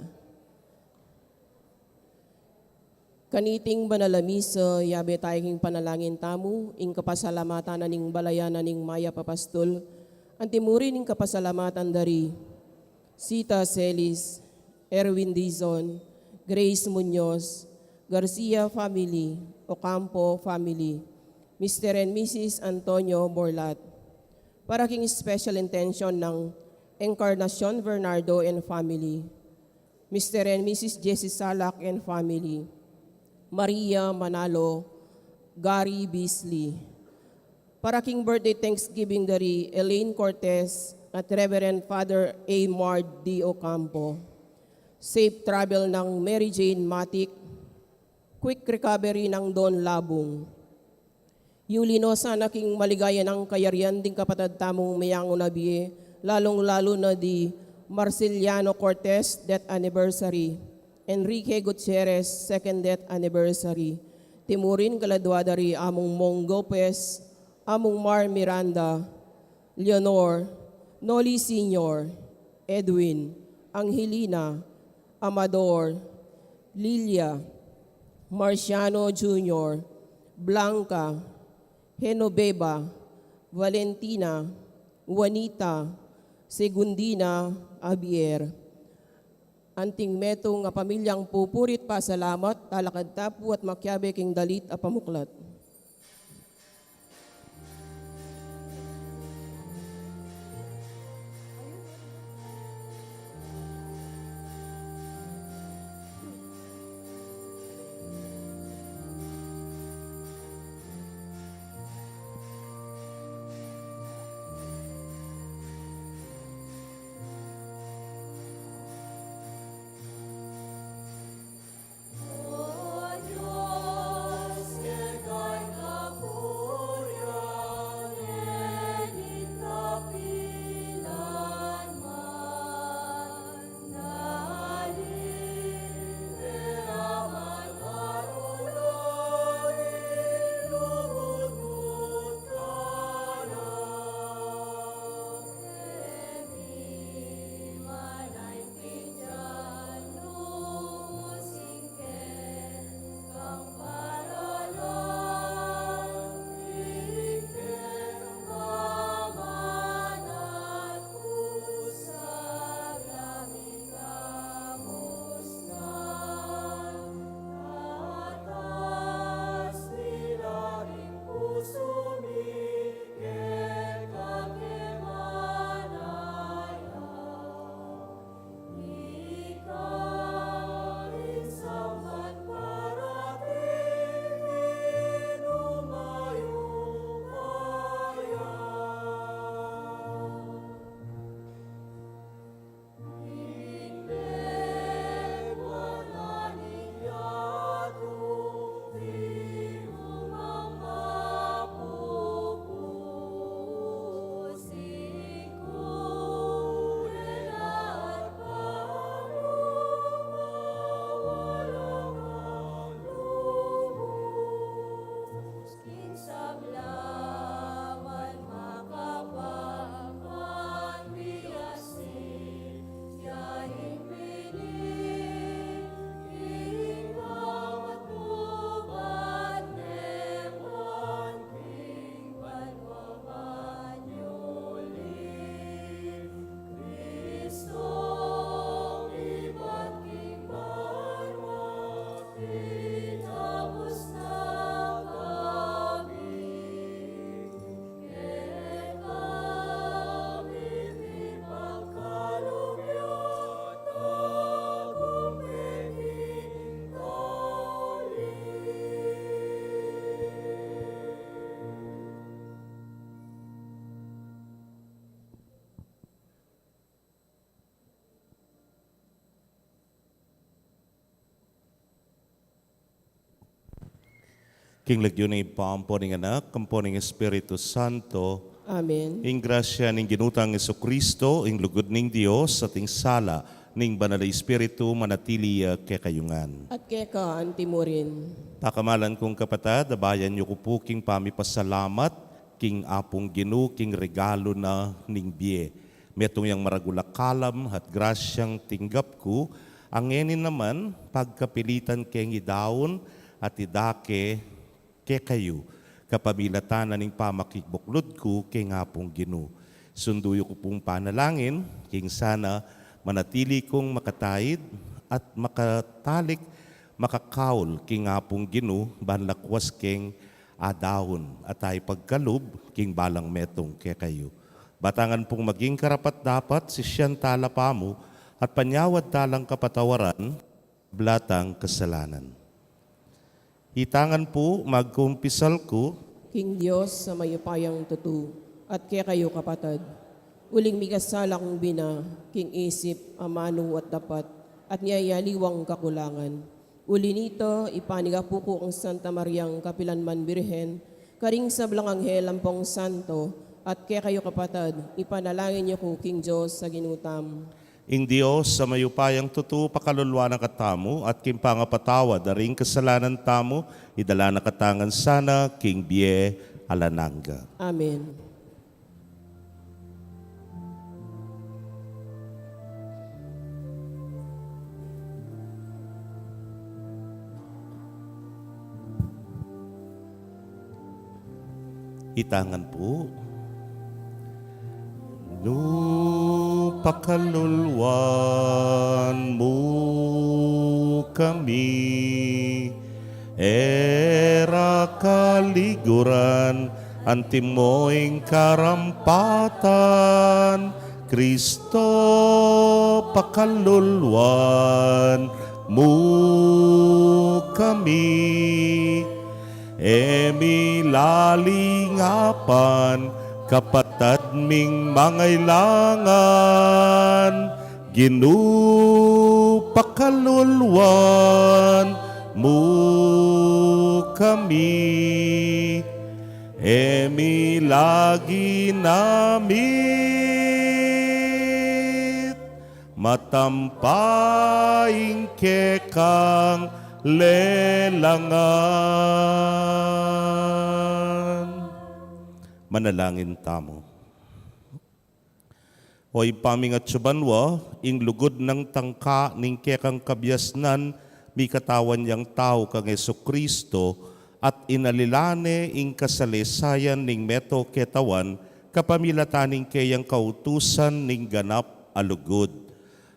Kaniting banal a misa, yabe tayu king panalangin tamu ing kapasalamatan na ning balayan na ning Mayap a Pastul, anti mu rin ing kapasalamatan da ri Sita Celis, Erwin Dizon, Grace Muñoz, Garcia family, Ocampo family, Mister and Missus Antonio Borlat. Para king special intention nang Encarnacion Bernardo and family, Mister and Missus Jessie Salak and family, Maria Manalo, Gary Beasley. Para king birthday thanksgiving da ri Elaine Cortez at Reverend Father A. Mard D. Ocampo. Safe travel nang Mary Jane Matic. Quick recovery nang Don Labung. Yuli no sana king maligaya nang kayarian ding kapatad tamung meyangu na bie, lalung-lalu na di Marceliano Cortez, death anniversary, Enrique Gutierrez, second death anniversary, timurin kaladua da ri Among Mong Gopez, Among Mar Miranda, Leonor, Noli Senior, Edwin, Angelina, Amador, Lilia, Marciano Junior, Blanca, Genoveva, Valentina, Juanita, Segundina, Javier. Anting metung a pamilyang pupurit pasalamat, talakad ta pu at makiabe king dalit a pamuklat. King lagyu ning Ibpa, ampo ning Anak, ampo ning Espiritu Santo. Amen. Ing grasya ning Ginu tang Jesucristo, ing lugud ning Dios, at ing sala ning Banal a Espiritu, manatili ya kekayu ngan. At keka anti mu rin. Pakamalan kung kapatad, abayan yu ku pu king pamipasalamat king Apung Ginu, king regalu na ning bie. Metung yang maragul a kalam at grasyang tinggap ku, a ngeni naman pagkapilitan keng idaun at idake kekayu, kapamilatan na ning pamakikbuklud ku keng Apung Ginu. Sundu yu ku pung panalangin, king sana manatili kung makataid at makatalik, makakaul king Apung Ginu, ban lakwas keng adaun at a ipagkalub king balang metung kekayu. Batangan pung maging karapat-dapat, sisian tala pamu at panyawad talang kapatawaran, blatang kasalanan. Itangan pu, magkumpisal ku king Dios a mayupayang tutu, at kekayu kapatad, uling mikasala kung bina, king isip, amanu at dapat, at nia aliwang kakulangan. Uli nita, ipanigapu ku ang Santa Mariang kapilan man Birhen, karing sablang anghel ampong santo, at kekayu kapatad, ipanalangin yu ku king Dios a Ginu tamu. Ing Dios a mayupayang tutu pakaluluan na katamu, at king pangapatawad da ring kasalanan tamu, idala na katamu ngan sana king bie alang angga. Amen. Itangan pu. Nung pakaluluan mu kami, e ra kaliguran, antimo ing karampatan, Kristo, pakaluluan mu kami. E mi lalingapan, kapatad ming mangailangan, Ginu, pakaluluan mu kami. E mi lagi namit, matampa ing kekang lelangan. Manalangin tamu. O Ibpa ming atsu banua, ing lugud nang tangka ning kekang kabiasnan, mikatawan yang tau kang Jesucristo, at inalilan ne ing kasalesayan ning meto ketawan, kapamilatan ning keyang kautusan ning ganap a lugud.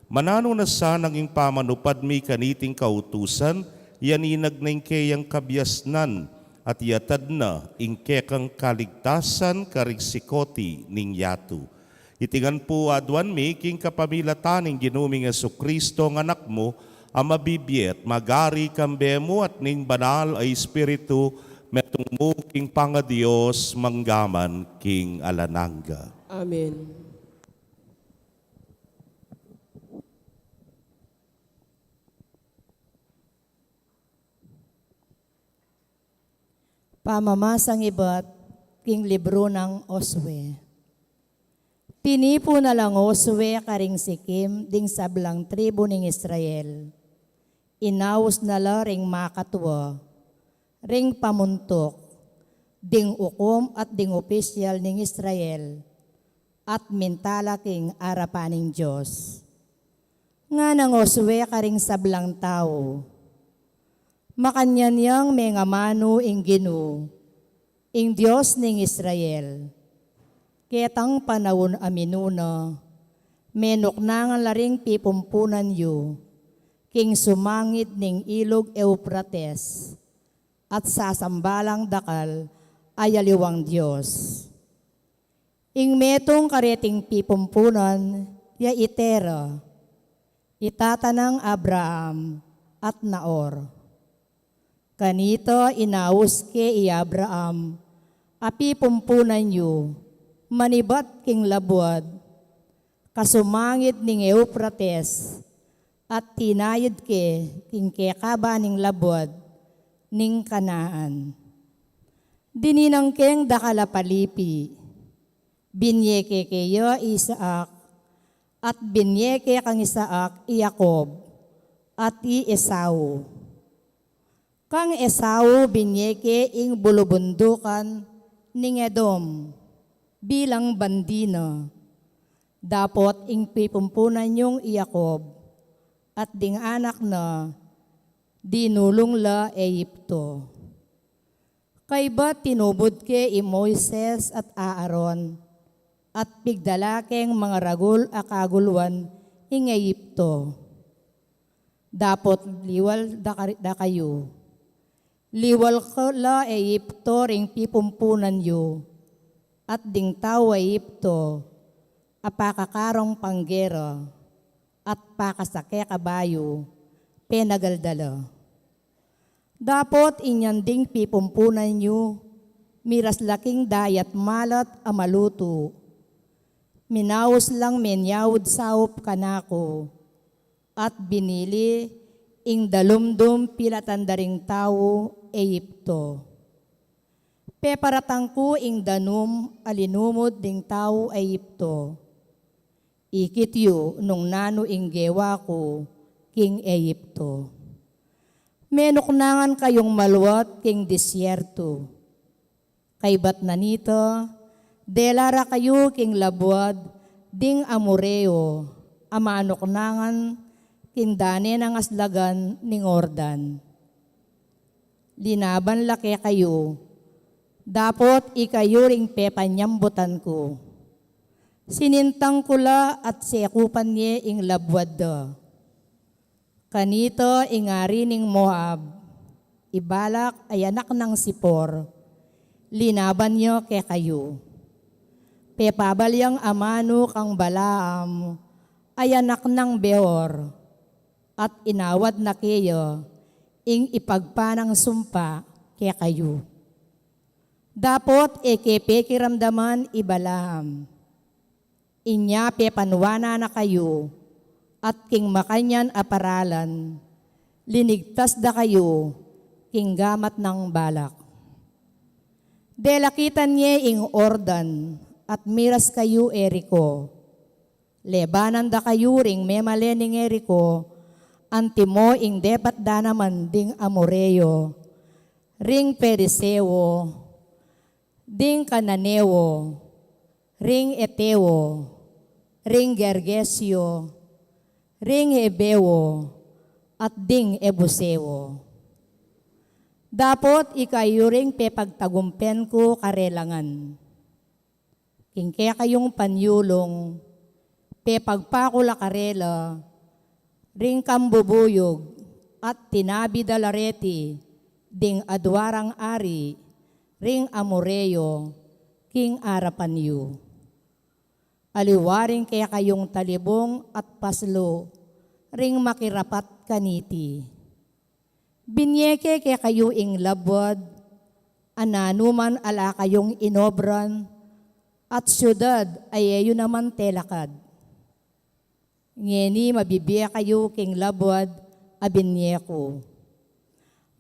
Mananu na sanang ing pamanupad mi kaniting kautusan, yaninag na ing keyang kabiasnan, at iyatad na ing kekang kaligtasan karing sikoti ning yatu. Iti ngan pu aduan mi king kapamilatan ning Ginu ming Jesucristo, ing Anak mu, a mabibie at magari kambe mu at ning Banal a Espiritu, metung mu king pangaDios, mangga man king alang angga. Amen. Pamamasang ibat king libru nang Josue. Tinipun na lang Josue karing Sikim ding sablang tribu ning Israel. Inaus na la ring makatua, ring pamuntuk, ding ukum at ding opisyal ning Israel, at minta la king arapan ning Dios. Nganang Josue karing sablang tau, makanyan yang mengamanu ing Ginu, ing Dios ning Israel. Ketang panaun a minuna, menuknangan la ring pipumpunan yu king sumangid ning ilug Eufrates, at sasambalang dakal a aliwang dios. Ing metung kareting pipumpunan ya i Tera, i tata nang Abraham at Nahor. Kanita inaus ke i Abraham a pipumpunan yu manibat king labuad kasumangid ning Eufrates, at tinayud ke king kekaba ning labuad ning Kanaan. Dininang keng dakal a palipi, binie ke keya i Isaac, at binie ke kang Isaac i Jacob at i Esau. Kang Esau binie ke ing bulubundukan ning Edom bilang bandi na. Dapot ing pipumpunan yung i Jacob, at ding anak na, dinulung la Egipto. Kaybat tinubud ke i Moises at Aaron, at pigdala keng mangaragul a kagulwan ing Egipto. Dapot liwal da ka-, da kayu. Liwal ko la Egipto ring pipumpunan yu, at ding tau Egipto, a pakakarong panggera, at pakasake kabayu, penagal da la. Dapot inyan ding pipumpunan yu, miras la king dayat malat a malutu. Minaus lang menyaud saup kanaku, at binili ing dalumdum pilatan da ring tau Egipto. Peparatang ku ing danum a linumud ding tau Egipto. Ikit yu nung nanu ing gewa ku king Egipto. Menuknangan kayung maluat king disyertu. Kaybat na nita, dela ra kayu king labuad ding Amoreo a manuknangan king dane nang aslagan ning Jordan. Linaban la kekayu, dapot ikayu ring pepanyambutan ku. Sinintang ku la at sekupan ye ing labuad da. Kanita ing ari ning Moab, i Balak a anak nang Sipor, linaban ya kekayu. Pepabal yang amanu kang Balaam a anak nang Beor, at inawad na keya ing ipagpa nang sumpa kekayu. Dapot e ke pekiramdaman i Balaam. Inya pepanuanan na kayu, at king makanyan a paralan, linigtas da kayu king gamat nang Balak. Delakitan ye ing Jordan, at miras kayu Jerico. Lebanan da kayu ring memalen ning Jerico, antimo ing depat da naman ding Amoreo, ring Perizeo, ding Cananeo, ring Eteo, ring Gergesio, ring Heveo, at ding Jebuseo. Dapot ikayu ring pepagtagumpen ku karelangan. King kekayung panyulung, pepagpa ku la karela ring kambubuyug, at tinabi da la reti ding adua rang ari ring Amoreo king arapan yu. Aliwa ring kekayung talibung at paslu ring makirapat kaniti. Binye ke kekayu ing labuad, a nanuman ala kayung inobran, at siudad a e yu naman telakad. Ngeni mabibie kayu king labuad a binye ku.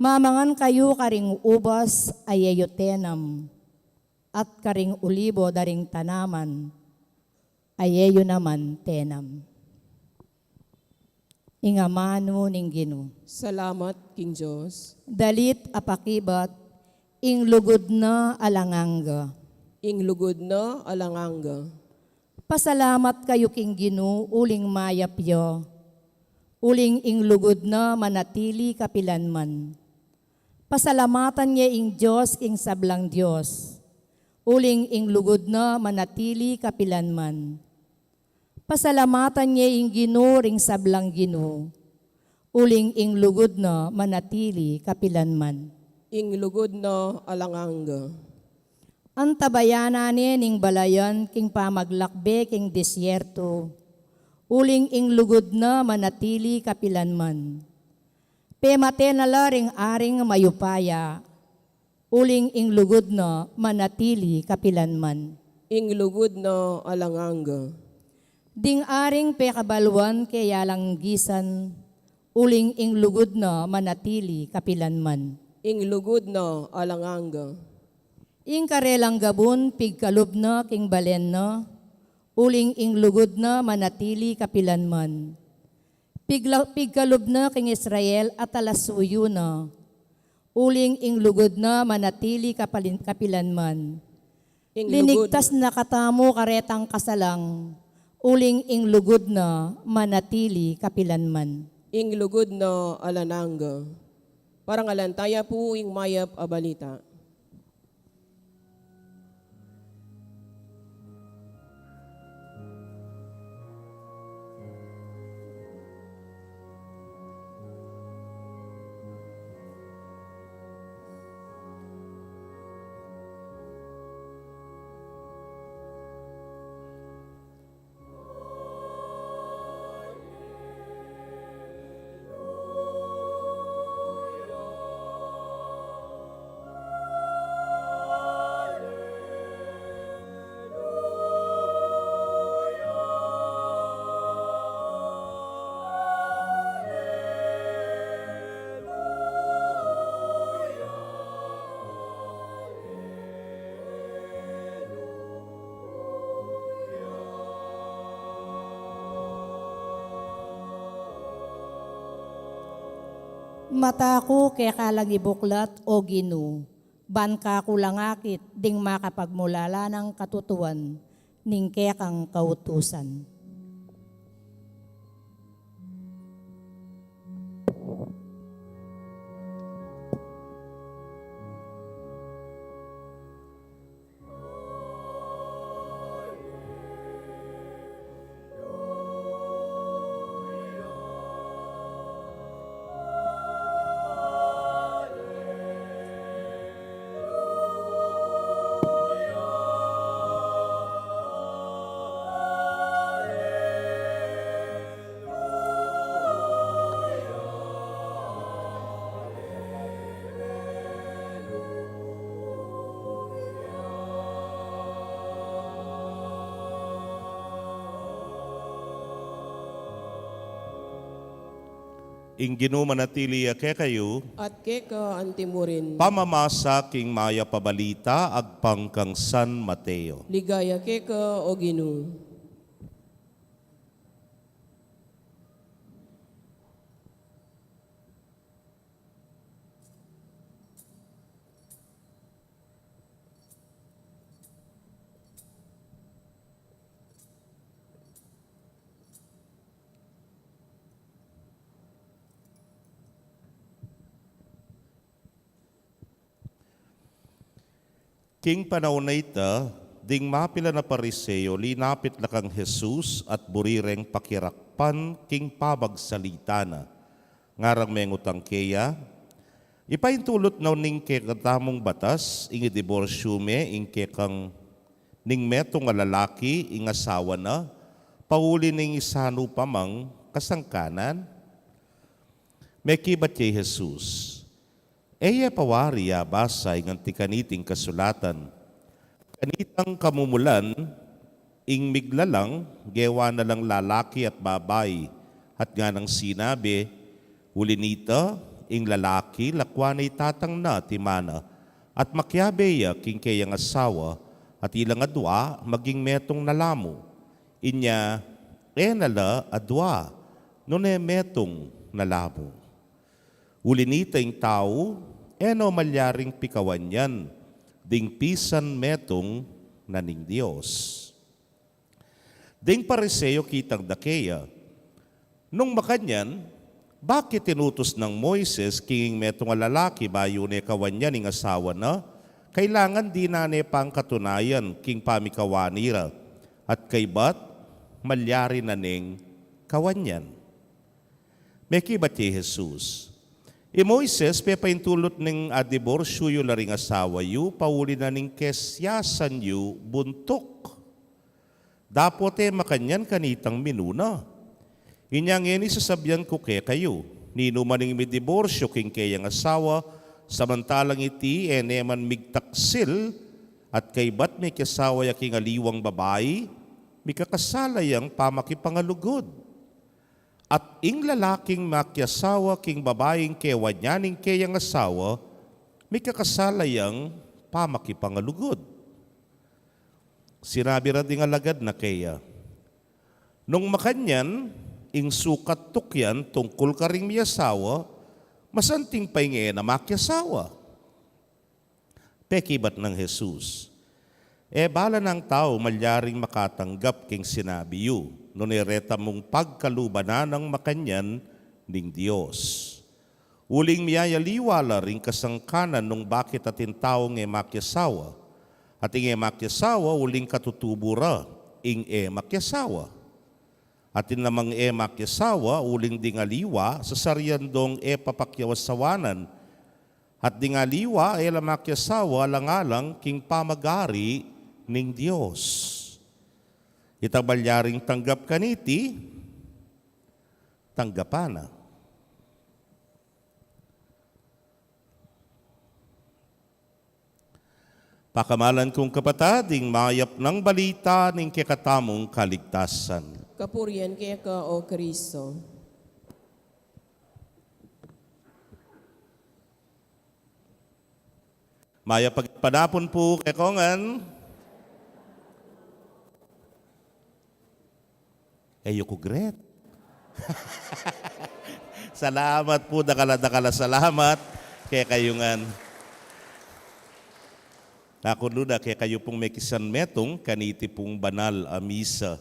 Mamangan kayu karing ubas a e yu tenam, at karing ulibo da ring tanaman a e yu naman tenam. Ing amanu ning Ginu. Salamat king Dios. Dalit a pakibat, ing lugud na alang angga. Ing lugud na alang angga. Pasalamat kayu king Ginu uling mayap ya, uling ing lugud na manatili kapilanman. Pasalamatan ye ing Dios king sablang dios, uling ing lugud na manatili kapilanman. Pasalamatan ye ing Ginu ring sablang ginu, uling ing lugud na manatili kapilanman. Ing lugud na alang angga. Antabayanan ne ning balayan king pamaglakbe king disyerto, uling ing lugud na manatili kapilanman. Pemate na la ring aring mayupaya, uling ing lugud na manatili kapilanman. Ing lugud na alang angga. Ding aring pekabaluan keyalanggisan, uling ing lugud na manatili kapilanman. Ing lugud na alang angga. Ing karelang gabun pigkalub na king balen na, uling ing lugud na manatili kapilanman. Pigla-, pigkalub na king Israel a talasuyu na, uling ing lugud na manatili kapalin-, kapilanman. Ing lugud. Linigtas na katamu karetang kasalang, Uling ing lugud na manatili kapilanman. Ing lugud na alang angga. Parangalan taya pu ing mayap a balita. Mata ku keka lang ibuklat, O Ginu, ban kaku lang akit ding makapagmulala nang katutuan ning kekang kautusan. Ing Ginu manatili ya kekayu. At keka antimurin. Pamamasa king mayap a balita agpang kang San Mateo. Ligaya keka, O Ginu. King panaun a ita, ding mapilan a Pariseo linapit la kang Jesus at buri reng pakirakpan king pamagsalita na. Ngarang mengutang keya, Ipaintulut na ning kekatamung batas ing idiborsyu me ing kekang ning metung a lalaki ing asawa na pauli ning isanu pa mang kasangkanan? Mekibat ya i Jesus, E ye pa wari abasa ing anti kaniting kasulatan? Kanitang kamumulan, ing miglalang, gewa na lang lalaki at babai, at nganang sinabi, Uli nita, ing lalaki lakwan na i tatang na at i mana, at makiabe ya king keyang asawa, at ilang adua maging metung na la mu. Inya, e na la adua, nune metung na la mu. Uli nita ing tau, e no malyaring pikawan yan ding pisan metung na ning Dios. Ding Pariseo kitang da keya, Nung makanyan, bakit inutus nang Moises king metung a lalaki bayu ne kawan yan ing asawa na, kailangan dinan ne pang katunayan king pamikawani ra, at kaybat malyari na neng kawan yan? Mekibat ya i Jesus, I Moises pepaintulut neng adiborsyu yu la ring asawa yu pauli na ning kesiasan yu buntuk. Dapot e makanyan kanitang minuna. Inya ngeni sasabian ku kekayu, ninuman ing midiborsyu king keyang asawa, samantalang iti e ne man migtaksil, at kaybat mekiasawa ya king aliwang babai, mikakasala yang pamakipangalugud. At ing lalaking makiasawa king babaing kewan ya ning keyang asawa, mikakasala yang pamakipangalugud. Sinabi ra ding alagad na keya, Nung makanyan, ing sukat tukyan tungkul karing miasawa, masanting pa ing e na makiasawa. Pekibat nang Jesus, E bala nang tau malyaring makatanggap king sinabi yu, nune reta mung pagkaluban na nang makanyan ning Dios. Uling miyayaliwa la ring kasangkanan nung bakit atin taung e makiasawa. Atin e makiasawa, uling katutubu ra ing e makiasawa. Atin namang e makiasawa, uling ding aliwa, sasarian dong e papakiasawanan. At ding aliwa, e la makiasawa, alang-alang king pamagari ning Dios. Itang malyaring tanggap kaniti, tanggapan na. Pakamalan kung kapatad, ing mayap nang balita ning kekatamung kaligtasan. Kapurian keka, O Kristo. Mayap a panapun pu kekongan. E yu ku gret. Salamat pu, dakal a dakal a salamat kekayu ngan. Naku, Lola, kekayu pung mekisanmetung kaniti pung banal a misa.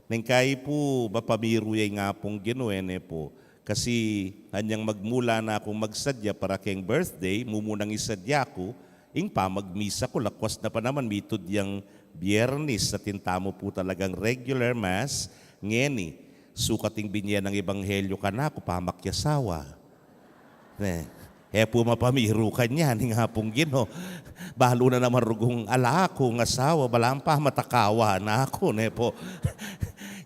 Neng kayi pu, mapamiru ya ing Apung Ginu, e ne pu. Kasi anyang magmula na kung magsadya para keng birthday, mumunang isadya ku ing pamagmisa ku, lakwas na pa naman mitud yang Biyernes, atin tamu pu talagang regular mass ngeni. Sukat ing binye nang ebanghelyu kanaku, pamakiasawa. Ne, e pu mapamiru kanyan ing Apung Ginu. Balu na naman rugung ala kung asawa, balang pamatakawa na ku, ne pu.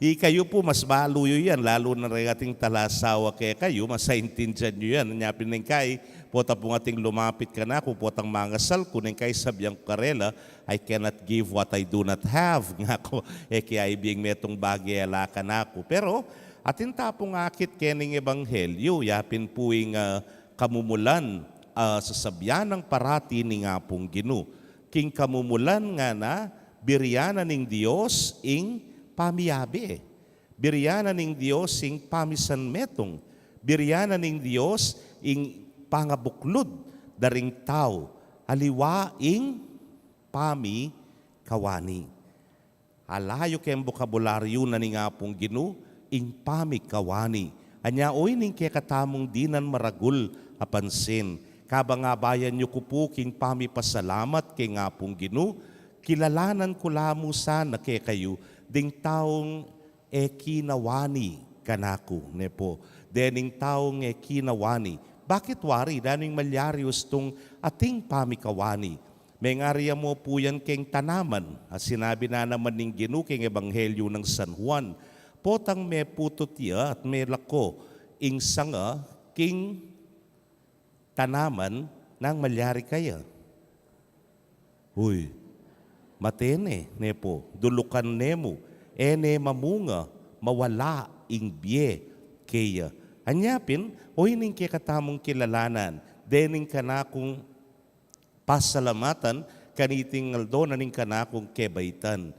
Ikayu pu, mas balu yu yan, lalu na reng ating talasawa kekayu, masaintindian yu yan. Nya pin neng kayi, pota pung ating lumapit kanaku, potang mangasal ku, neng kayi sabyan ku karela, "I cannot give what I do not have," nga ku, e ke aibie ing metung bage ala kanaku. Pero atin ta pung akit kening ebanghelyu, ya pin pu ing, ah, kamumulan, ah, sasabian nang parati ning Apung Ginu. King kamumulan ngana, birian na ning Dios ing pamiabe. Birian na ning Dios ing pamisanmetung. Birian na ning Dios ing pangabuklud da ring tau. Aliwa ing pamikawani. Ala yu keng bokabularyu na ning Apung Ginu ing pamikawani. Anya, oyni ing kekatamung dinan maragul a pansin. Kabang abayan yu ku pu king pamipasalamat keng Apung Ginu, kilalanan ku la mu sana kekayu ding taung e kinawani kanaku, ne pu. Dening taung e kinawani. Bakit wari? Nanu ing malyari ustung ating pamikawani? Mengari ya mu pu yan keng tanaman. A sinabi na naman ning Ginu keng Ebanghelyu nang San Juan, potang meputut ya at melako ing sanga king tanaman, nanu ing malyari kaya? Uy, mate ne, ne pu, dulukan ne mu, e ne mamunga, mawala ing bie keya. Anya pin, oyni ing kekatamung kilalanan, dening kanakung pasalamatan kaniting aldo na ning kanakung kebaitan.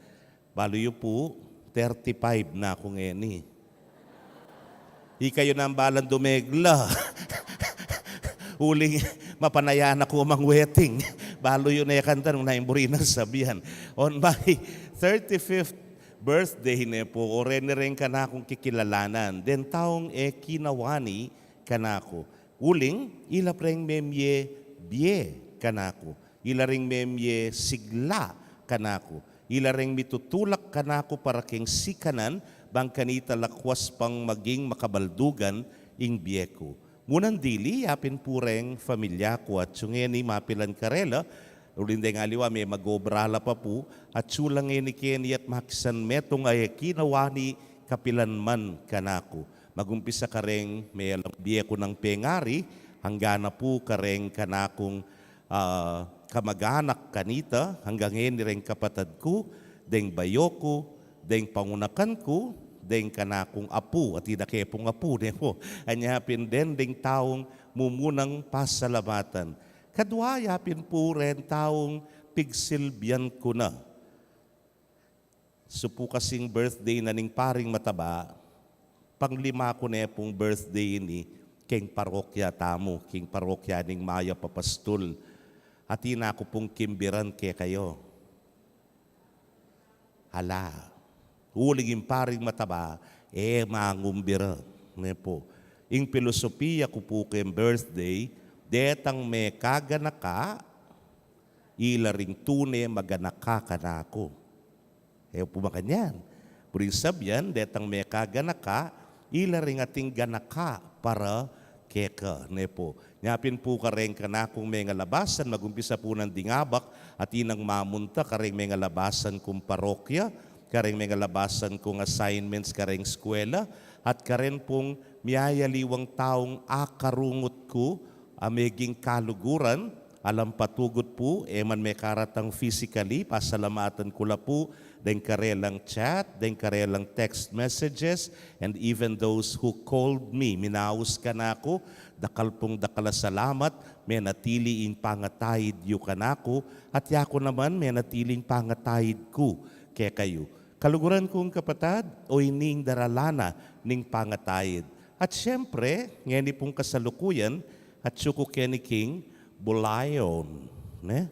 Balu yu pu, thirty-five na ku ngeni. Ikayu nang balang dumegla. Uling mapanaya na ku mang wedding. Balu yu ne kanita nung naimburi nang sabian. On my thirty-fifth birthday ne pu, o reni reng kanakung kikilalanan. Deng taung e kinawani kanaku. Uling, ila reng memie bie kanaku. Ila ring memie sigla kanaku. Ila ring mitutulak kanaku para keng sikanan, bang kanita lakwas pang maging makabaldugan ing bie ku. Munang dili, ya pin pu reng familia ku, atsu ngeni mapilan karela, uling deng aliwa me mag-obra la pa pu, atsu la ngeni keni at makisanmetung a e kinawani kapilan man kanaku. Magumpisa kareng mealang bie ku nang pengari, angga na pu kareng kanakung, ah, kamag-anak kanita, angga ngeni reng kapatad ku, deng bayo ku, deng pangunakan ku, deng kanakung apu, at ida ke pung apu, ne pu. Anya pin den deng taung mumunang pasalamatan. Kadwa ya pin pu reng taung pigsilbian ku na. Supu kasing birthday na ning Paring Mataba, panglima ku ne pung birthday ini keng parokya tamu, keng parokya ning Mayap a Pastul. Atin na ku pung kimbiran kekayu. Ala. Uling ing paring mataba, e mangumbira. Ne pu. Ing pilosopiya ku pu keng birthday, detang mekaganaka, ila ring tune maganaka kanaku. E pu makanyan. Buri sabyan, detang mekaganaka, ila ring ating ganaka para keka, ne pu. Nya pin pu kareng kanakung mengalabasan, magumpisa pu nanding abak, atin nang mamunta kareng mengalabasan kung parokya, kareng mengalabasan kung assignments kareng eskwela, at karen pung miyayaliwang taung akarungut ku, a meging kaluguran, alang patugut pu, e man mekaratang physically, pasalamatan ku la pu, deng karelang chat, deng karelang text messages, and even those who called me, minaus kanaku, dakal pung dakal a salamat, menatili ing pangataid yu kanaku, at yaku naman, menatili ing pangataid ku kekayu. Kaluguran kung kapatad, o ining daralana ning pangataid. At siyempre, ngeni pung kasalukuyan, at suku keni king Bulayon, ne?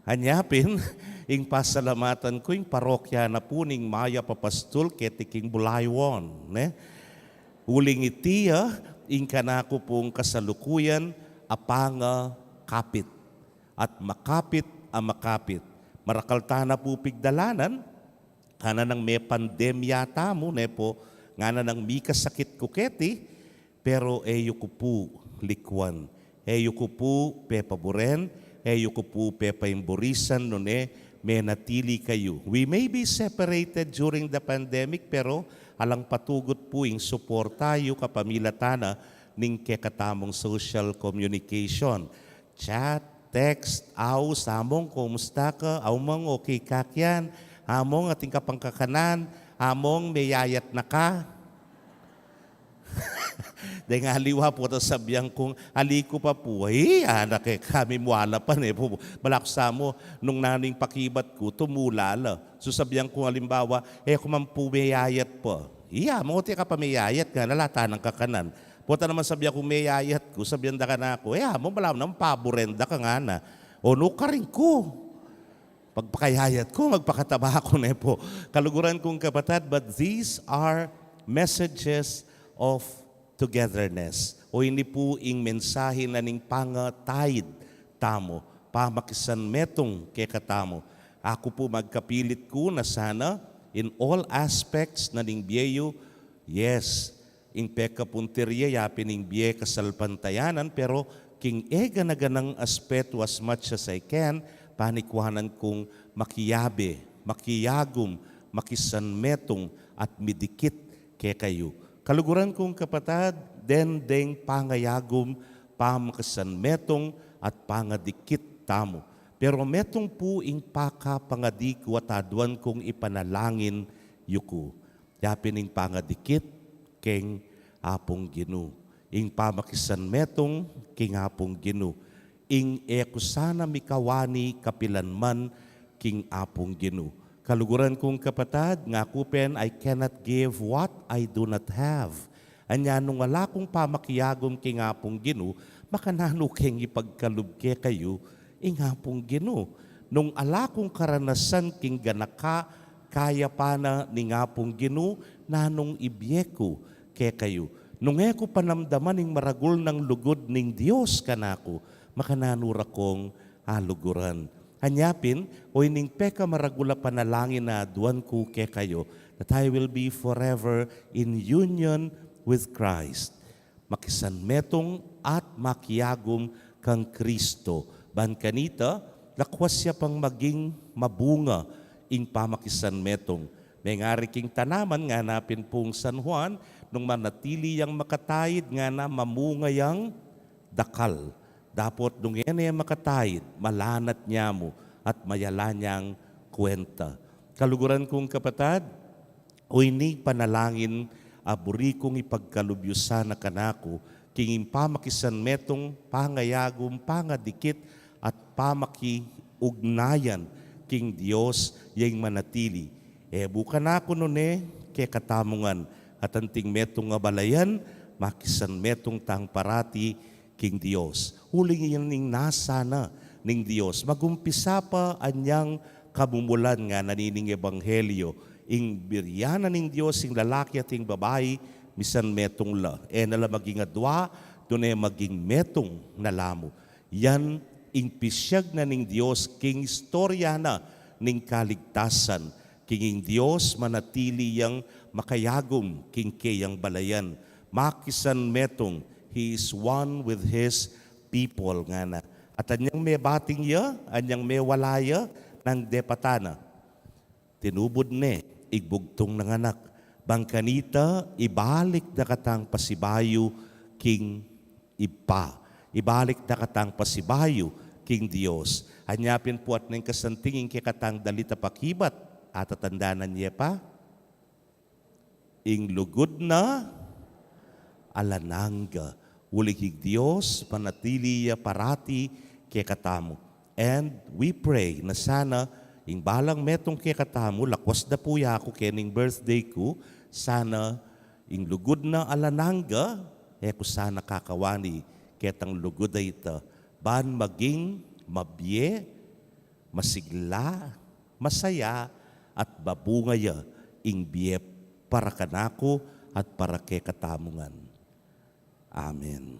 Anya pin, ing pasalamatan ku, ing parokya na pu ning mayap a pastul keti king Bulayon, ne? Uling iti ya, ing kanaku pung kasalukuyan, a pangakapit. At makapit, a makapit. Marakal tana pu pigdalanan, ngana nang mepandemya tamu, ne pu, ngana nang mikasakit ku keti, pero e yu ku pu likuan. E yu ku pu pepaburen, e yu ku pu pepaimburisan, nune menatili kayu. We may be separated during the pandemic, pero alang patugut pu ing suporta yu kapamilatan na ning kekatamung social communication. Chat, text, aus, among, kumusta ka? Among, okay ka kyan? Among, atin ka pang kakanan? Among, meyayat na ka? Deng aliwa pu, ta sabian kung, ali ku pa pu, ay, anak e, kami muala pa ne pu. Balaku sa mu, nung nanu ing pakibat ku, tumula la. So sabian kung alimbawa, e ku man pu meyayat pa. Iya, among, atin ka pa meyayat, ngana ala tana nang kakanan. Pota naman sabian kung meyayat ku, sabian da kanaku, e, among, balamu naman paburen da ka, ngana. O, nu karin ku? Pagpakayayat ku, magpakataba ku, ne pu. Kaluguran kung kapatad, but these are messages of togetherness. O ini pu ing mensahe na ning pangataid tamu, pamakisanmetung kekatamu. Aku pu magkapilit ku na sana in all aspects na ning bie yu, yes, ing pekapuntirya ya pin ing bie kasalpantayanan, pero king e gana-ganang aspetu, as much as I can, panikuanan kung makiyabe, makiyagum, makisanmetung, at midikit kekayu. Kaluguran kung kapatad, den deng pangayagum, pamakisanmetung, at pangadikit tamu. Pero metung pu ing pakapangadi ku at aduan kung ipanalangin yu ku. Ya pin ing pangadikit keng Apung Ginu. Ing pamakisanmetung keng Apung Ginu. Ing e ku sana mikawani kapilan man keng Apung Ginu. Kaluguran kung kapatad, ngaku pin, I cannot give what I do not have. Anya nung ala kung pamakiagum keng Apung Ginu, makananu keng ipagkalub kekayu ing Apung Ginu? Nung ala kung karanasan king ganaka, kayapan na ning Apung Ginu, nanung ibie ku kekayu? Nung e ku panamdaman ing maragul nang lugud ning Dios kanaku, makananu ra kung aluguran? Anya pin, o ining pekamaragul a panalangin a aduan ku kekayu, that I will be forever in union with Christ. Makisanmetung at makiagum kang Kristo. Ban kanita, lakwas ya pang maging mabunga ing pamakisanmetung. Mengari king tanaman, ngana pin pung San Juan, nung manatili yang makataid, ngana, mamunga yang dakal. Dapot nung e ne makataid, malanat ne mu at mayala neng kuenta. Kaluguran kung kapatad, o ini panalangin a buri kung ipagkalub yu sana kanaku, king pamakisanmetung, pangayagum, pangadikit, at pamakiugnayan king Dios ya ing manatili. E bu kanaku nune, kekatamu ngan, at anting metung a balayan, makisanmetung tang parati king Dios. Uling iyan ing nasa na ning Dios. Magumpisa pa anyang kamumulan ngana nining ebanghelyo, ing birian na ning Dios ing lalaki at ing babai, misan metung la. E na la maging adua, tune maging metung na la mu. Yan ing pisyag na ning Dios king istorya na ning kaligtasan, king ing Dios manatili yang makayagum king keyang balayan. Makisan metung, he is one with his people, ngana. At anyang mebating ya, anyang mewala ya, nang depatan na. Tinubud ne ing bugtung nang anak, bang kanita ibalik da katang pasibayu king Ibpa, ibalik da katang pasibayu king Dios. Anya pin puat neng kasanting ing kekatang dalit a pakibat, atatandanan ye pa? Ing lugud na alang angga. Uling ing Dios, manatili ya parati kekatamu. And we pray na sana ing balang metung kekatamu, lakwas da pu ya ku kening birthday ku, sana ing lugud na alang angga, e ku sana kakawani ketang lugud a ita, ban maging mabie, masigla, masaya, at mabunga ya ing bie para kanaku at para kekatamu ngan. Amen.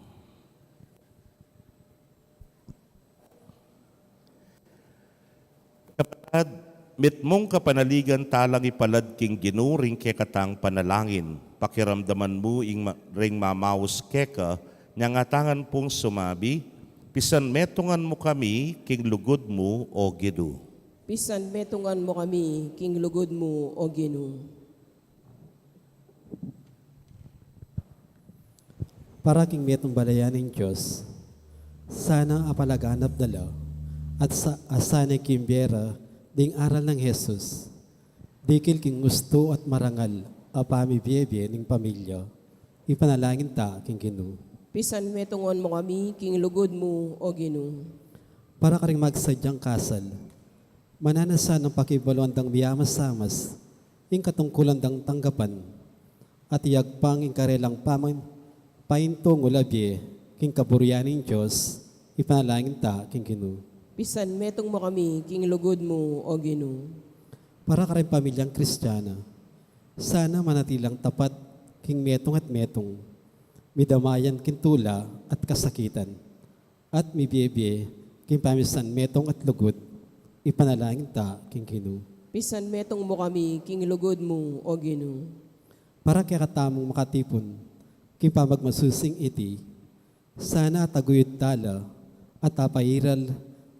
Kapatad, mitmung kapanaligan talang ipalad king Ginu ring kekatang panalangin. Pakiramdaman mu ing ma-, ring mamaus keka, nyang atangan pung sumabi, pisan metungan mu kami king lugud mu, O Ginu. Pisan metungan mu kami king lugud mu, O Ginu. Para king metung balayan ning Dios, sana apalaganap da la, at sa, a sana kimbe ra ding aral nang Jesus, dikil king ustu at marangal a pamibiebie ning pamilya, ipanalangin ta king Ginu. Pisan metungan mu kami king lugud mu, O Ginu. Para karing magsadyang kasal, mananu sanang pakibaluan dang miyamasamas ing katungkulan dang tanggapan, at iyagpang ing karelang pamang paintungul a bie king kaburian ning Dios, ipanalangin ta king Ginu. Pisan metung mu kami king lugud mu, O Ginu. Para karing pamilyang Kristiana, sana manatilang tapat king metung at metung, midamayan king tula at kasakitan, at mibiebie king pamisan metung at lugud, ipanalangin ta king Ginu. Pisan metung mu kami king lugud mu, O Ginu. Para kekatamung makatipun king pamagmasusing iti, sana ataguyud tala at apairal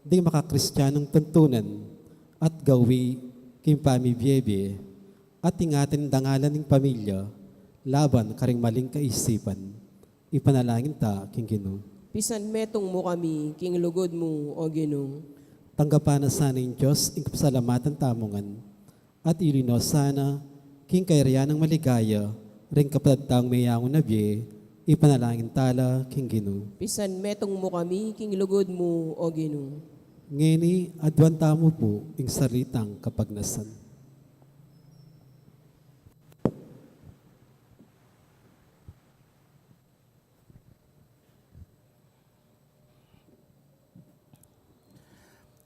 ding makakristianung tuntunan at gawi king pamibiebie at ingatan ing dangalan ning pamilya laban karing maling kaisipan. Ipanalangin ta king Ginu. Pisan metung mu kami king lugud mu, O Ginu. Tanggapan na sana ning Dios ing kapasalamatan tamu ngan, at ilino sana king kayarian nang maligaya ring kapatad tang meyangu na bie, ipanalangin tala king Ginu. Pisan metung mu kami king lugud mu, O Ginu. Ngeni, aduan tamu pu ing salitang kapagnasan.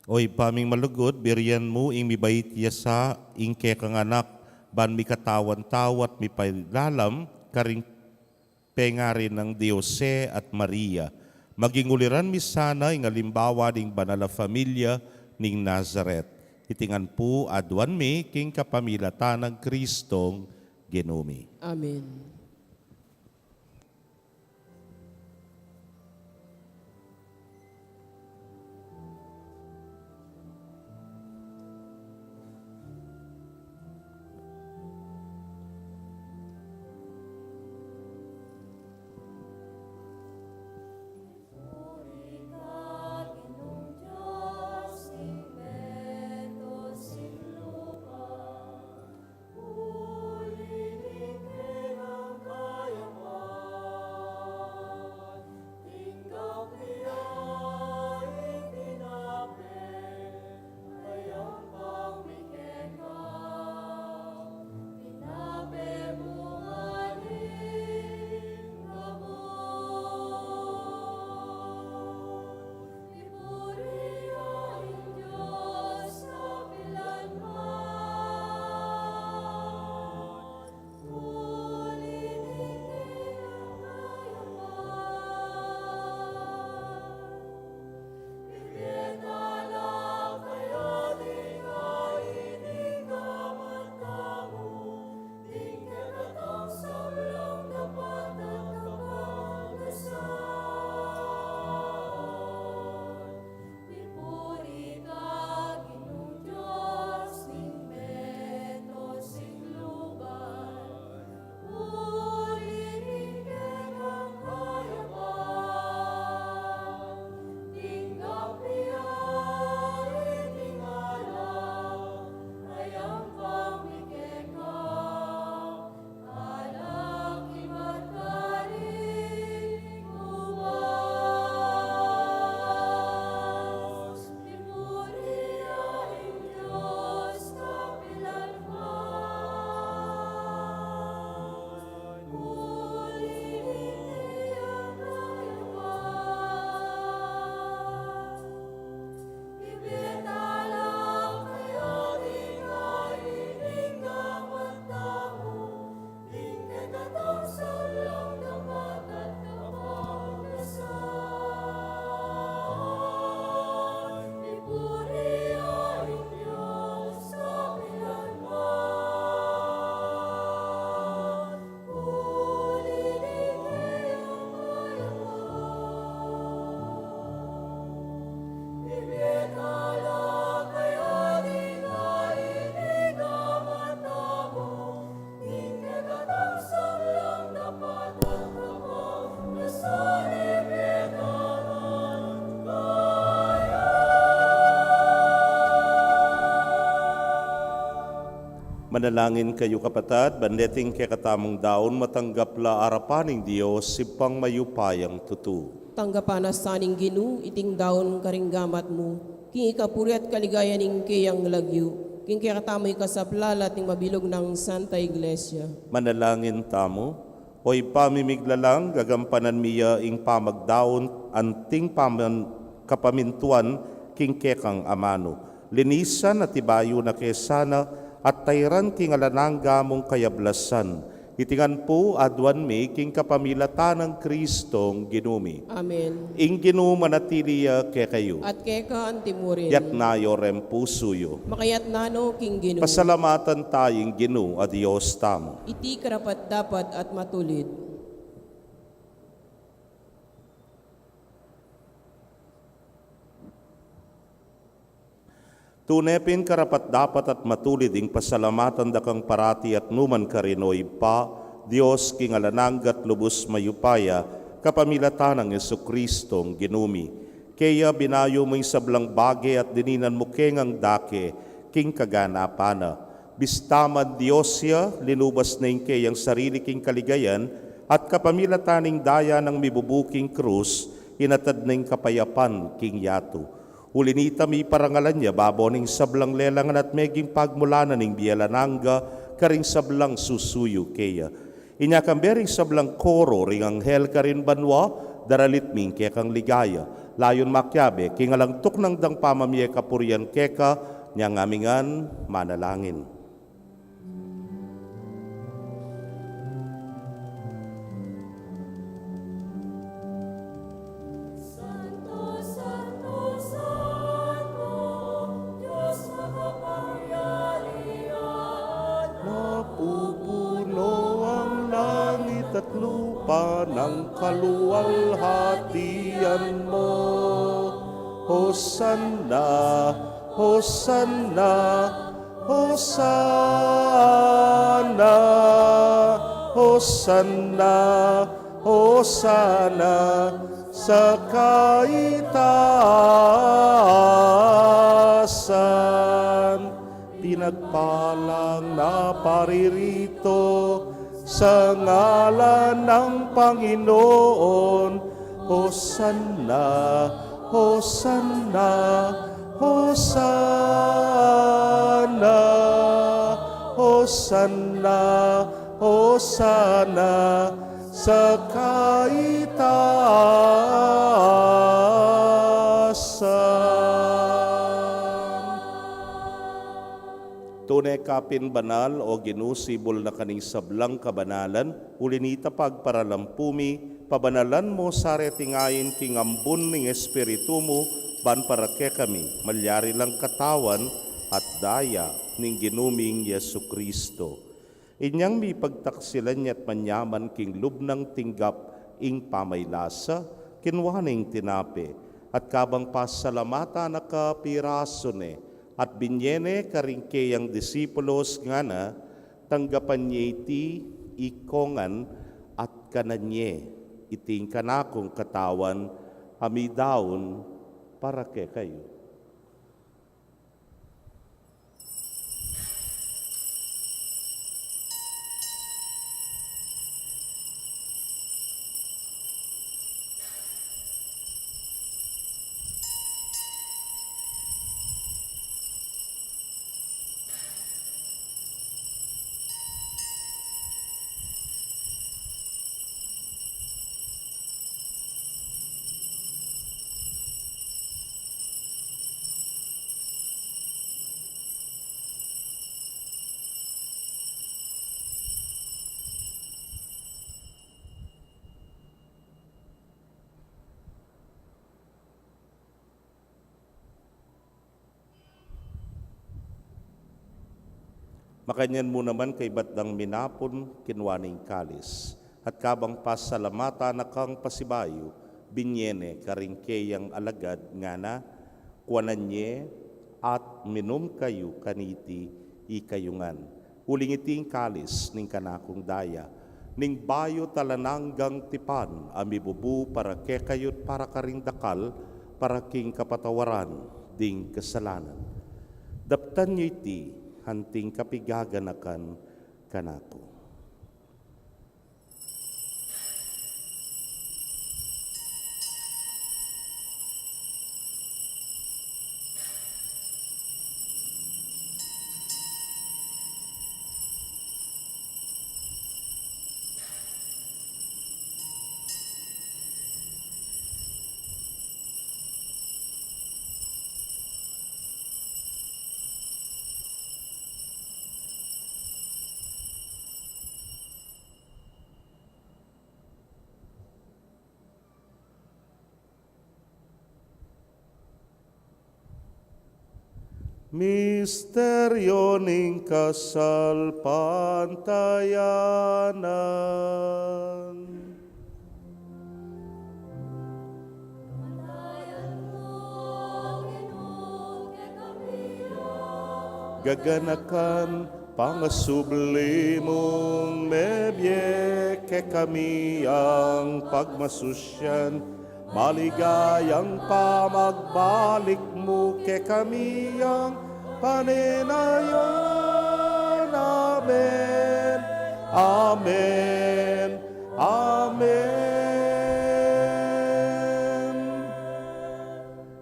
O Ibpa ming malugud, birian mu ing mibait ya sa ing kekang anak, ban mikatawan tau at mipailalam karing pengari nang Diose at Maria. Maging uliran mi sana ing alimbawa ning banal a familia ning Nazaret. Iti ngan pu aduan mi king kapamilatan nang Kristong Ginu mi. Amen. Manalangin kayu, kapatad, ban deting kekatamung daun matanggap la arapan ning Dios, Ibpang mayupayang tutu. Tanggapan na sa ning Ginu iting daun karing gamat mu, king ikapuri at kaligayan ning keyang lagyu, king kekatamu ikasaplalat ning mabilug nang Santa Iglesia. Manalangin tamu. O Ibpa mi miglalang, gagampanan mi ya ing pamagdaun anting paman-, kapamintuan king kekang amanu. Linisan at ibayu na ke sana, at tairan king alang angga mung kayablasan. Iti ngan pu aduan mi king kapamilatan nang Kristong Ginu mi. Amen. Ing Ginu manatili ya kekayu. At keka antimurin. Yatna yu reng pusu yu. Makayatna no king Ginu. Pasalamatan taya ing Ginu a Dios tamu. Iti karapat-dapat at matulid. Tune pin karapat-dapat at matulid ing pasalamatan da kang parati at nu man karin, o Ibpa, Dios king alang angga at lubus mayupaya, kapamilatan nang Jesucristong Ginu mi. Keya binayu mu ing sablang bage at dininan mu ke ngang dake king kaganapan na. Bista man Dios ya, linubas na ing keyang sarili king kaligayan, at kapamilatan ning daya nang mibubu king krus, inatad na ing kapayapan king yatu. Uli nita miparangalan ya babo ning sablang lelangan at meging pagmulan na ning bie alang angga karing sablang susuyu keya. Inya kambe ring sablang koro ring anghel karin banua, daralit mi ing kekang ligaya. Layun makiabe king alang tuknang dang pamamie kapurian keka, inya ngan mi ngan manalangin. Santo, santo, santo, Dios makapangyarihan. Napupuno ang langit at lupa ng kaluwalhatian mo. Hosanna, Hosanna, Hosanna, Hosanna, Hosanna sa kaitaasan. Pinagpalang na paririto sa ngalan ng Panginoon. Hosanna, Hosanna, Hosanna, Hosanna, Hosanna sa kaitaasan. Tune ka pin banal, o Ginu, sibul na ka ning sablang kabanalan, uli nita pagparalampu mi, pabanalan mu sa reting ain king ambun ning Espiritu mu, ban para kekami malyari lang katawan at daya ning Ginu ming Jesucristo. Inyang mipagtaksilan ya't manyaman king lub nang tinggap ing pamaylasa, kinua ne ing tinape, at kabang pasalamatan na ka, pirasu ne, at binye ne karing keyang disipulos, ngana: Tanggapan ye iti ikongan at kanan ye, iti ing kanakung katawan a midaun para kekayu. Makanyan mu naman kaybat dang minapun, kinua ne ing kalis, at kabang pasalamatan na kang pasibayu, binye ne karing keyang alagad, ngana: Kuanan ye at minum kayu kaniti, ikayu ngan. Uling iti ing kalis ning kanakung daya, ning bayu at alang anggang tipan, a mibubu para kekayu't para karing dakal, para king kapatawaran ding kasalanan. Daptan yu iti anting kapigaganakan kanaku. Misteryo ning kasalpantayanan. Gaganakan, pangasubli mung mebie kekami yang pagmasusyan, maligayang pamagbalik mu kekami yang panenayan. Amen. Amen. Amen.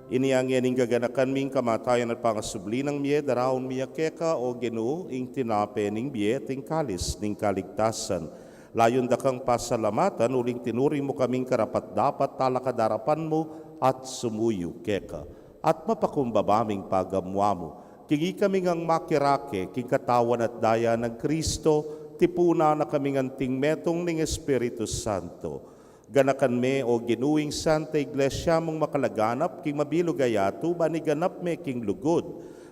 Ini ngeni ing gaganakan mi, ing kamatayan at pangasubli nang mie, daraun mi ya keka, o Ginu, ing tinape ning bie at ing kalis ning kaligtasan. Layun da kang pasalamatan, uling tinuring mu kaming karapat-dapat talakad king arapan mu at sumuyu keka. At mapakumbaba ming pagamuan mu, king ikami ngang makirake king katawan at daya nang Kristo, tipunan na kami ngan anting metung ning Espiritu Santo. Ganakan me, o Ginu, ing Santa Iglesia mung makalaganap king mabilug a yatu, ban iganap me king lugud.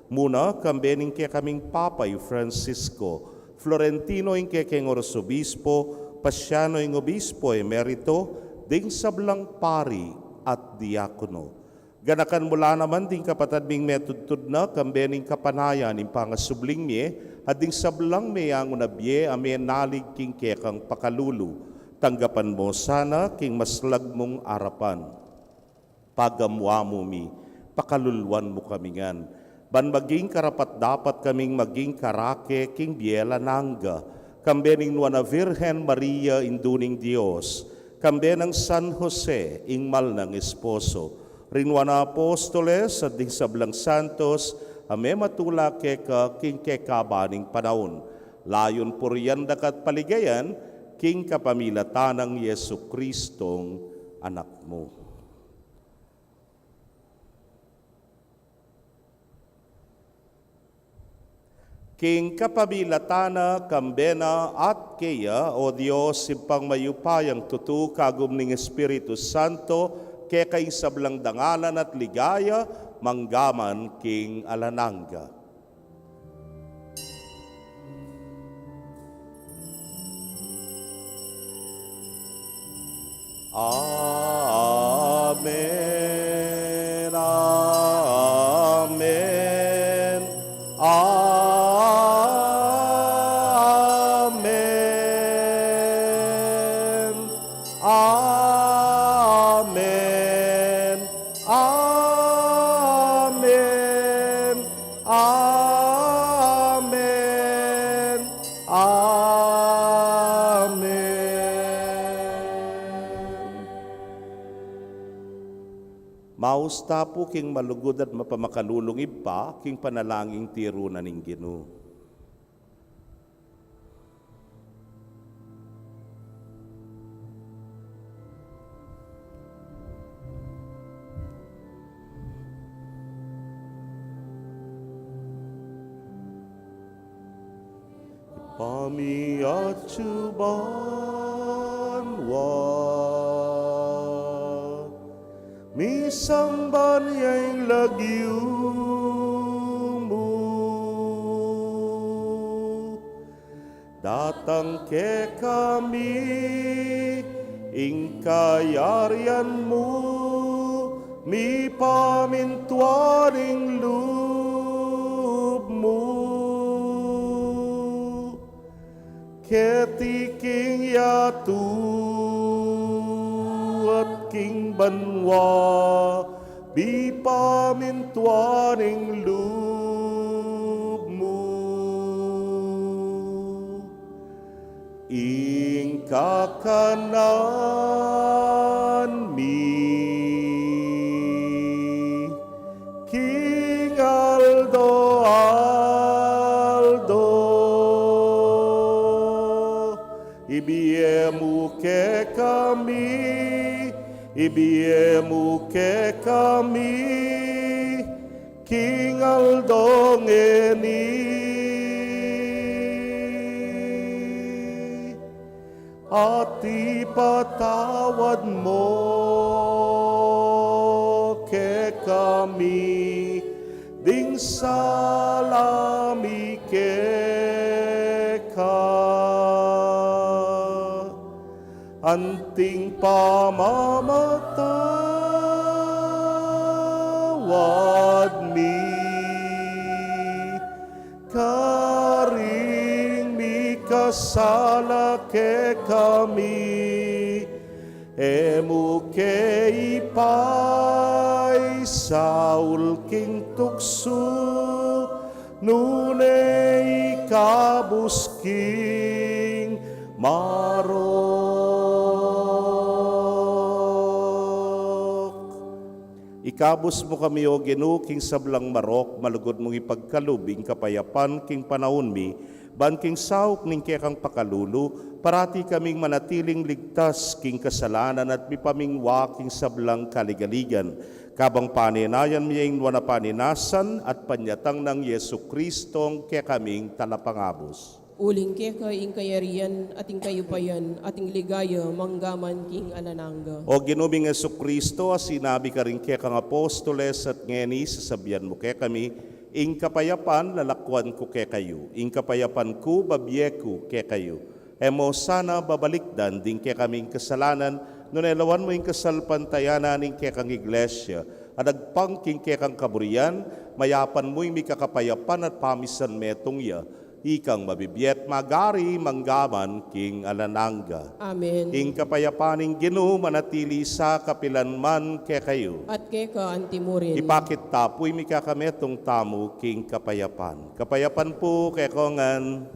Muna, kambe ning kekaming Papa i Francisco, Florentino ing kekeng Arsobispo, Pasiano ing Obispo Emerito, ding sablang pari at diakono. Ganakan mu la naman ding kapatad ming metudtud na, kambe ning kapanayan ning pangasubling mie, at ding sablang meyangu na bie a menalig king kekang pakalulu. Tanggapan mu sana king maslag mung arapan. Pagamuan mu mi, pakaluluan mu kami ngan, ban maging karapat-dapat kaming maging karake king bie alang angga, kambe ning Nuan a Virgen Maria, Indu ning Dios, kambe nang San Jose, ing mal nang esposo, ring Nuan a Apostoles, at ding sablang santos a mematula keka king kekaba ning panaun. Layun purian daka at paligayan, king kapamilatan nang Jesucristong Anak mu. King kapamilatan na, kambe na, at keya, o Dios, Ibpang mayupayang tutu, kagum ning Espiritu Santo, keka ing sablang dangalan at ligaya, mangga man king alang angga. Amen, amen, amen, amen, amen. Amen. Amen. Maus ta pu king malugud at mapamakalulung Ibpa, king panalangin tiru na ning Ginu. Ibpa mi atsu ka banua, misamban ya ing lagyu mu. Datang kekami ing kayarian mu, mipamintuan ing lub mu keti king yatu at king banua. Mipamintuan ing lub mu. Kakanan mi king aldo-aldo, ibie mu kekami, ibie mu kekami king aldo ngeni. At ipatawad mu kekami ding sala mi keka, anting pamamatawad mi karing mikasala kekami. E mu ke ipaisaul king tuksu, nune ikabus king marok. Ikabus mu kami, O Ginu, king sablang marok, malugud mung ipagkalub ing kapayapan king panaun mi, ban king saup ning kekang pakalulu, parati kaming manatiling ligtas king kasalanan at mipamingwa king sablang kaligaligan. Kabang panenayan mi ing nuan a paninasan at panyatang nang Jesu Kristong kekaming Talapangabus. Uling keka ing kayarian, at ing kayupayan, at ing ligaya, manggaman king alang angga. O Ginu ming Jesu Kristo, a sinabi karing kekang apostoles, at ngeni sasabian mu kekami, ing kapayapan lalakwan ku kekayu, ing kapayapan ku babie ku kekayu. E mu sana babalikdan ding kekaming kasalanan, nune lawan mu ing kasalpantayanan ning kekang iglesia, a dagpang king kekang kaburian, mayapan mu ing mikakapayapan at pamisan metung ya, ikang mabibie at magari manggaman king alang angga. Amen. Ing kapayapan ning Ginu manatili sa kapilan man kekayu. At keka anti mu rin. Ipakit ta pu ing mikakametung tamu king kapayapan. Kapayapan pu kekongan.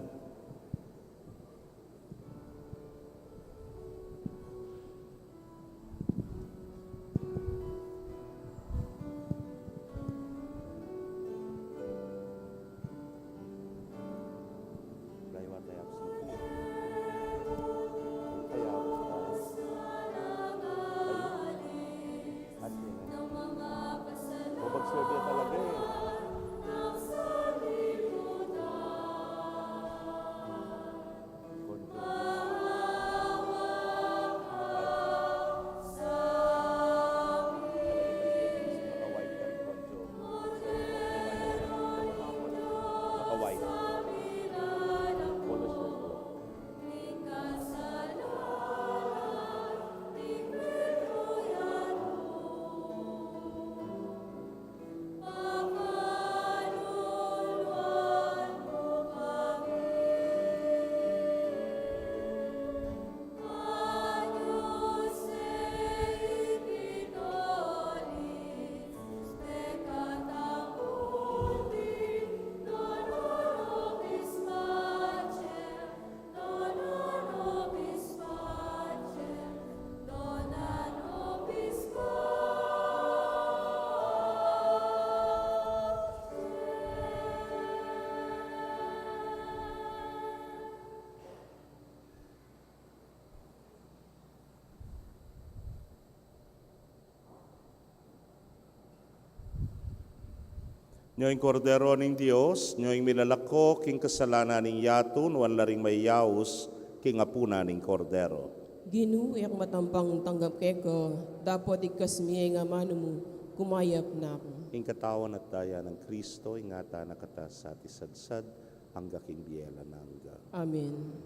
Nyo ing Kordero ning Dios, nyo ing milalako king kasalanan ning yatu, nuan la ring mayaus king apunan ning Kordero. Ginu, e ku matampang tanggap keka, dapot igkas me ing amanu mu, kumayap na ku. Ing katawan at daya nang Kristo, ingatan na kata sa at isagsad, angga king bie alang angga. Amen.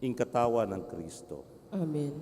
Ing katawan nang Kristo. Amen.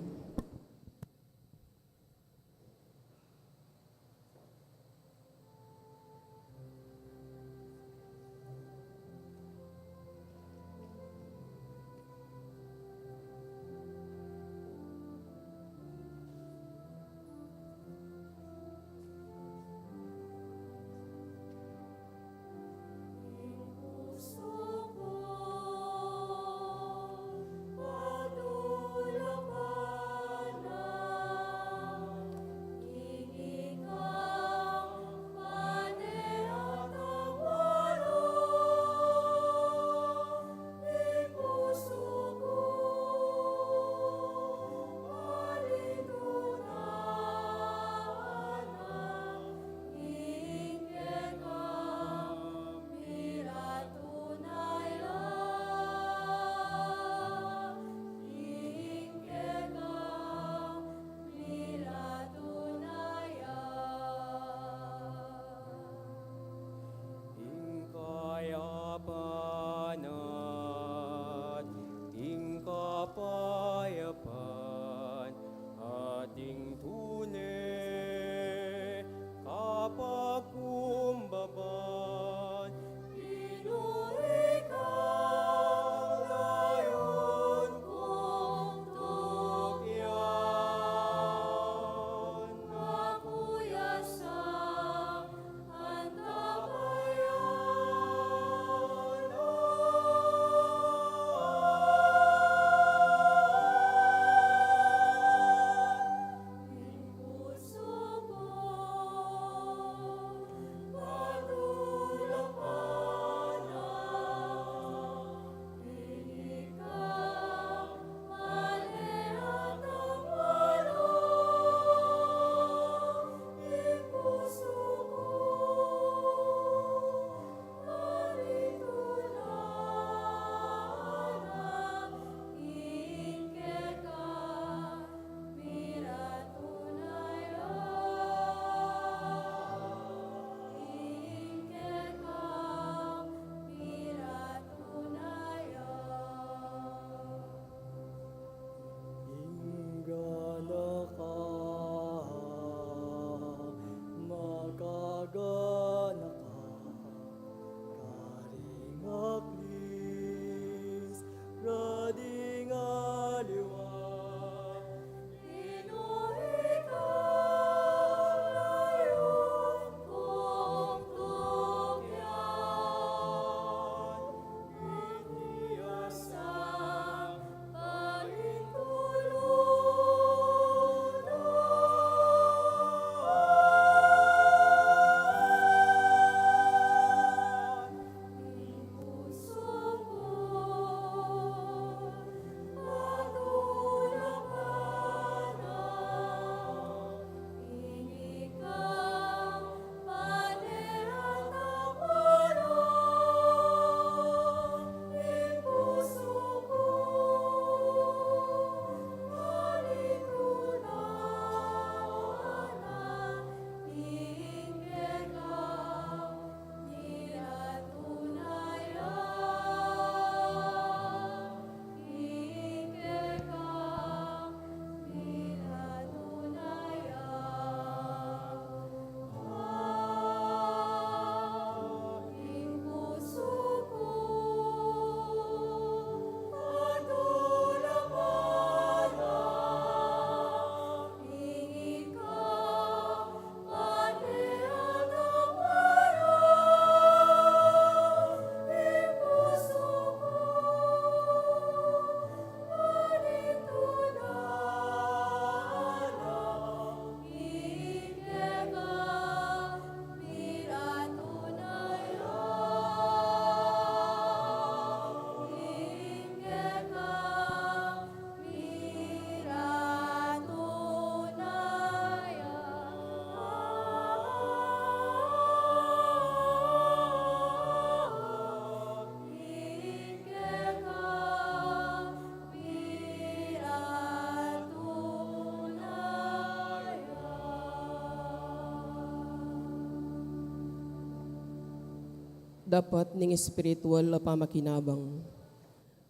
Dapat ning espiritual a pamakinabang.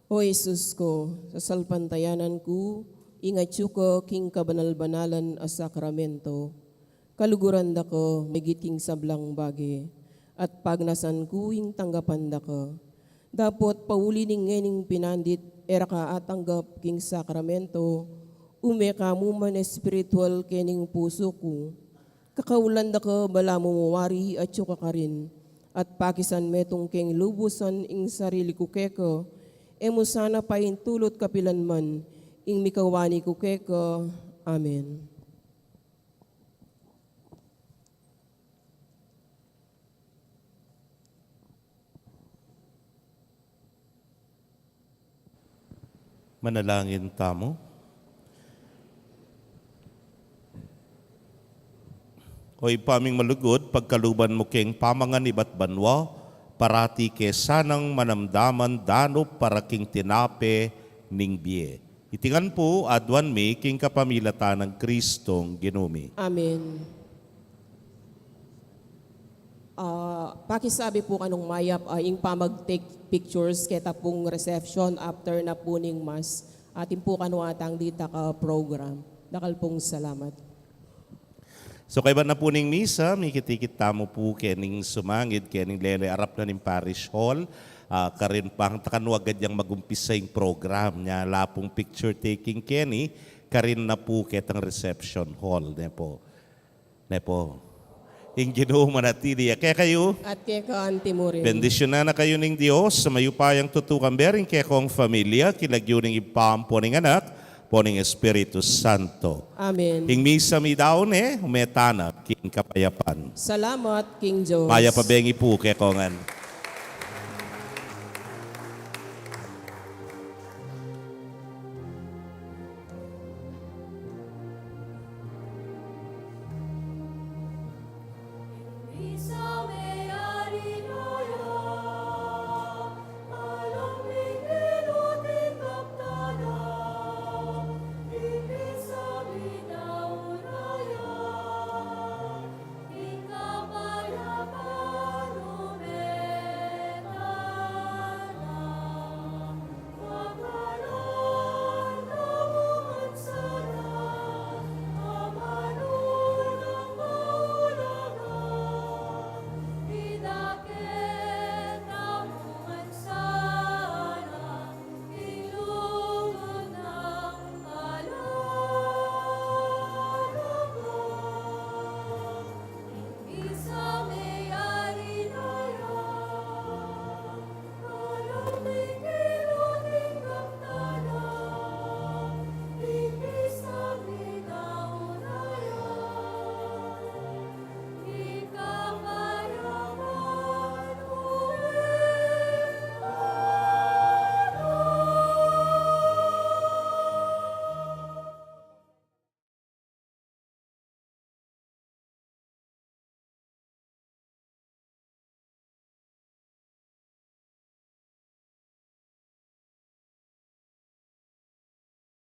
O Jesus ko, sasalpantayanan ku ing atyu ka king kabanal-banalan a sakramento. Kaluguran da ka maigit king sablang bage, at pagnasan ku ing tanggapan da ka. Dapot pauli ning ngening pinandit e ra ka atanggap king sakramento, ume ka mu man espiritual kening pusu ku. Kakaulan da ka balamu mu wari atyu ka karin, at pakisan metung keng lubusan ing sarili ku keka, e mu sana paintulut kapilan man ing mikawani ku keka. Amen. Manalangin tamu. O Ibpa ming malugud, pagkaluban mu keng pamangan ibat banua, parati ke sanang manamdaman danup para king tinape ning bie. Iti ngan pu aduan mi king kapamilatan nang Kristong Ginu mi. Amen. Ah, pakisabi pu kanung mayap, ah, ing pamag-take pictures keta pung reception after na pu ning Mass. Atin pu kanu atang ditak a program. Dakal pung salamat. So, kaybat na pu ning misa, mikit-ikit tamu pu kening sumangid, kening lele arap na ning parish hall. Ah, karin pang ta kanu agad yang mag-umpisa ing program nya, ala pung picture taking keni, karin na pu ketang reception hall, ne pu. Ne pu. Ing Ginu manatili ya kekayu. At keka anti mu rin. Bendisyunan na kayu ning Dios a mayupayang tutukan, bering kekong familia, king lagyu ning Ibpa, ampo ning Anak, ampo ning Espiritu Santo. Amen. Ing misa mi daun ne, ume tana king kapayapan. Salamat king Dios. Mayap a bengi pu kekongan.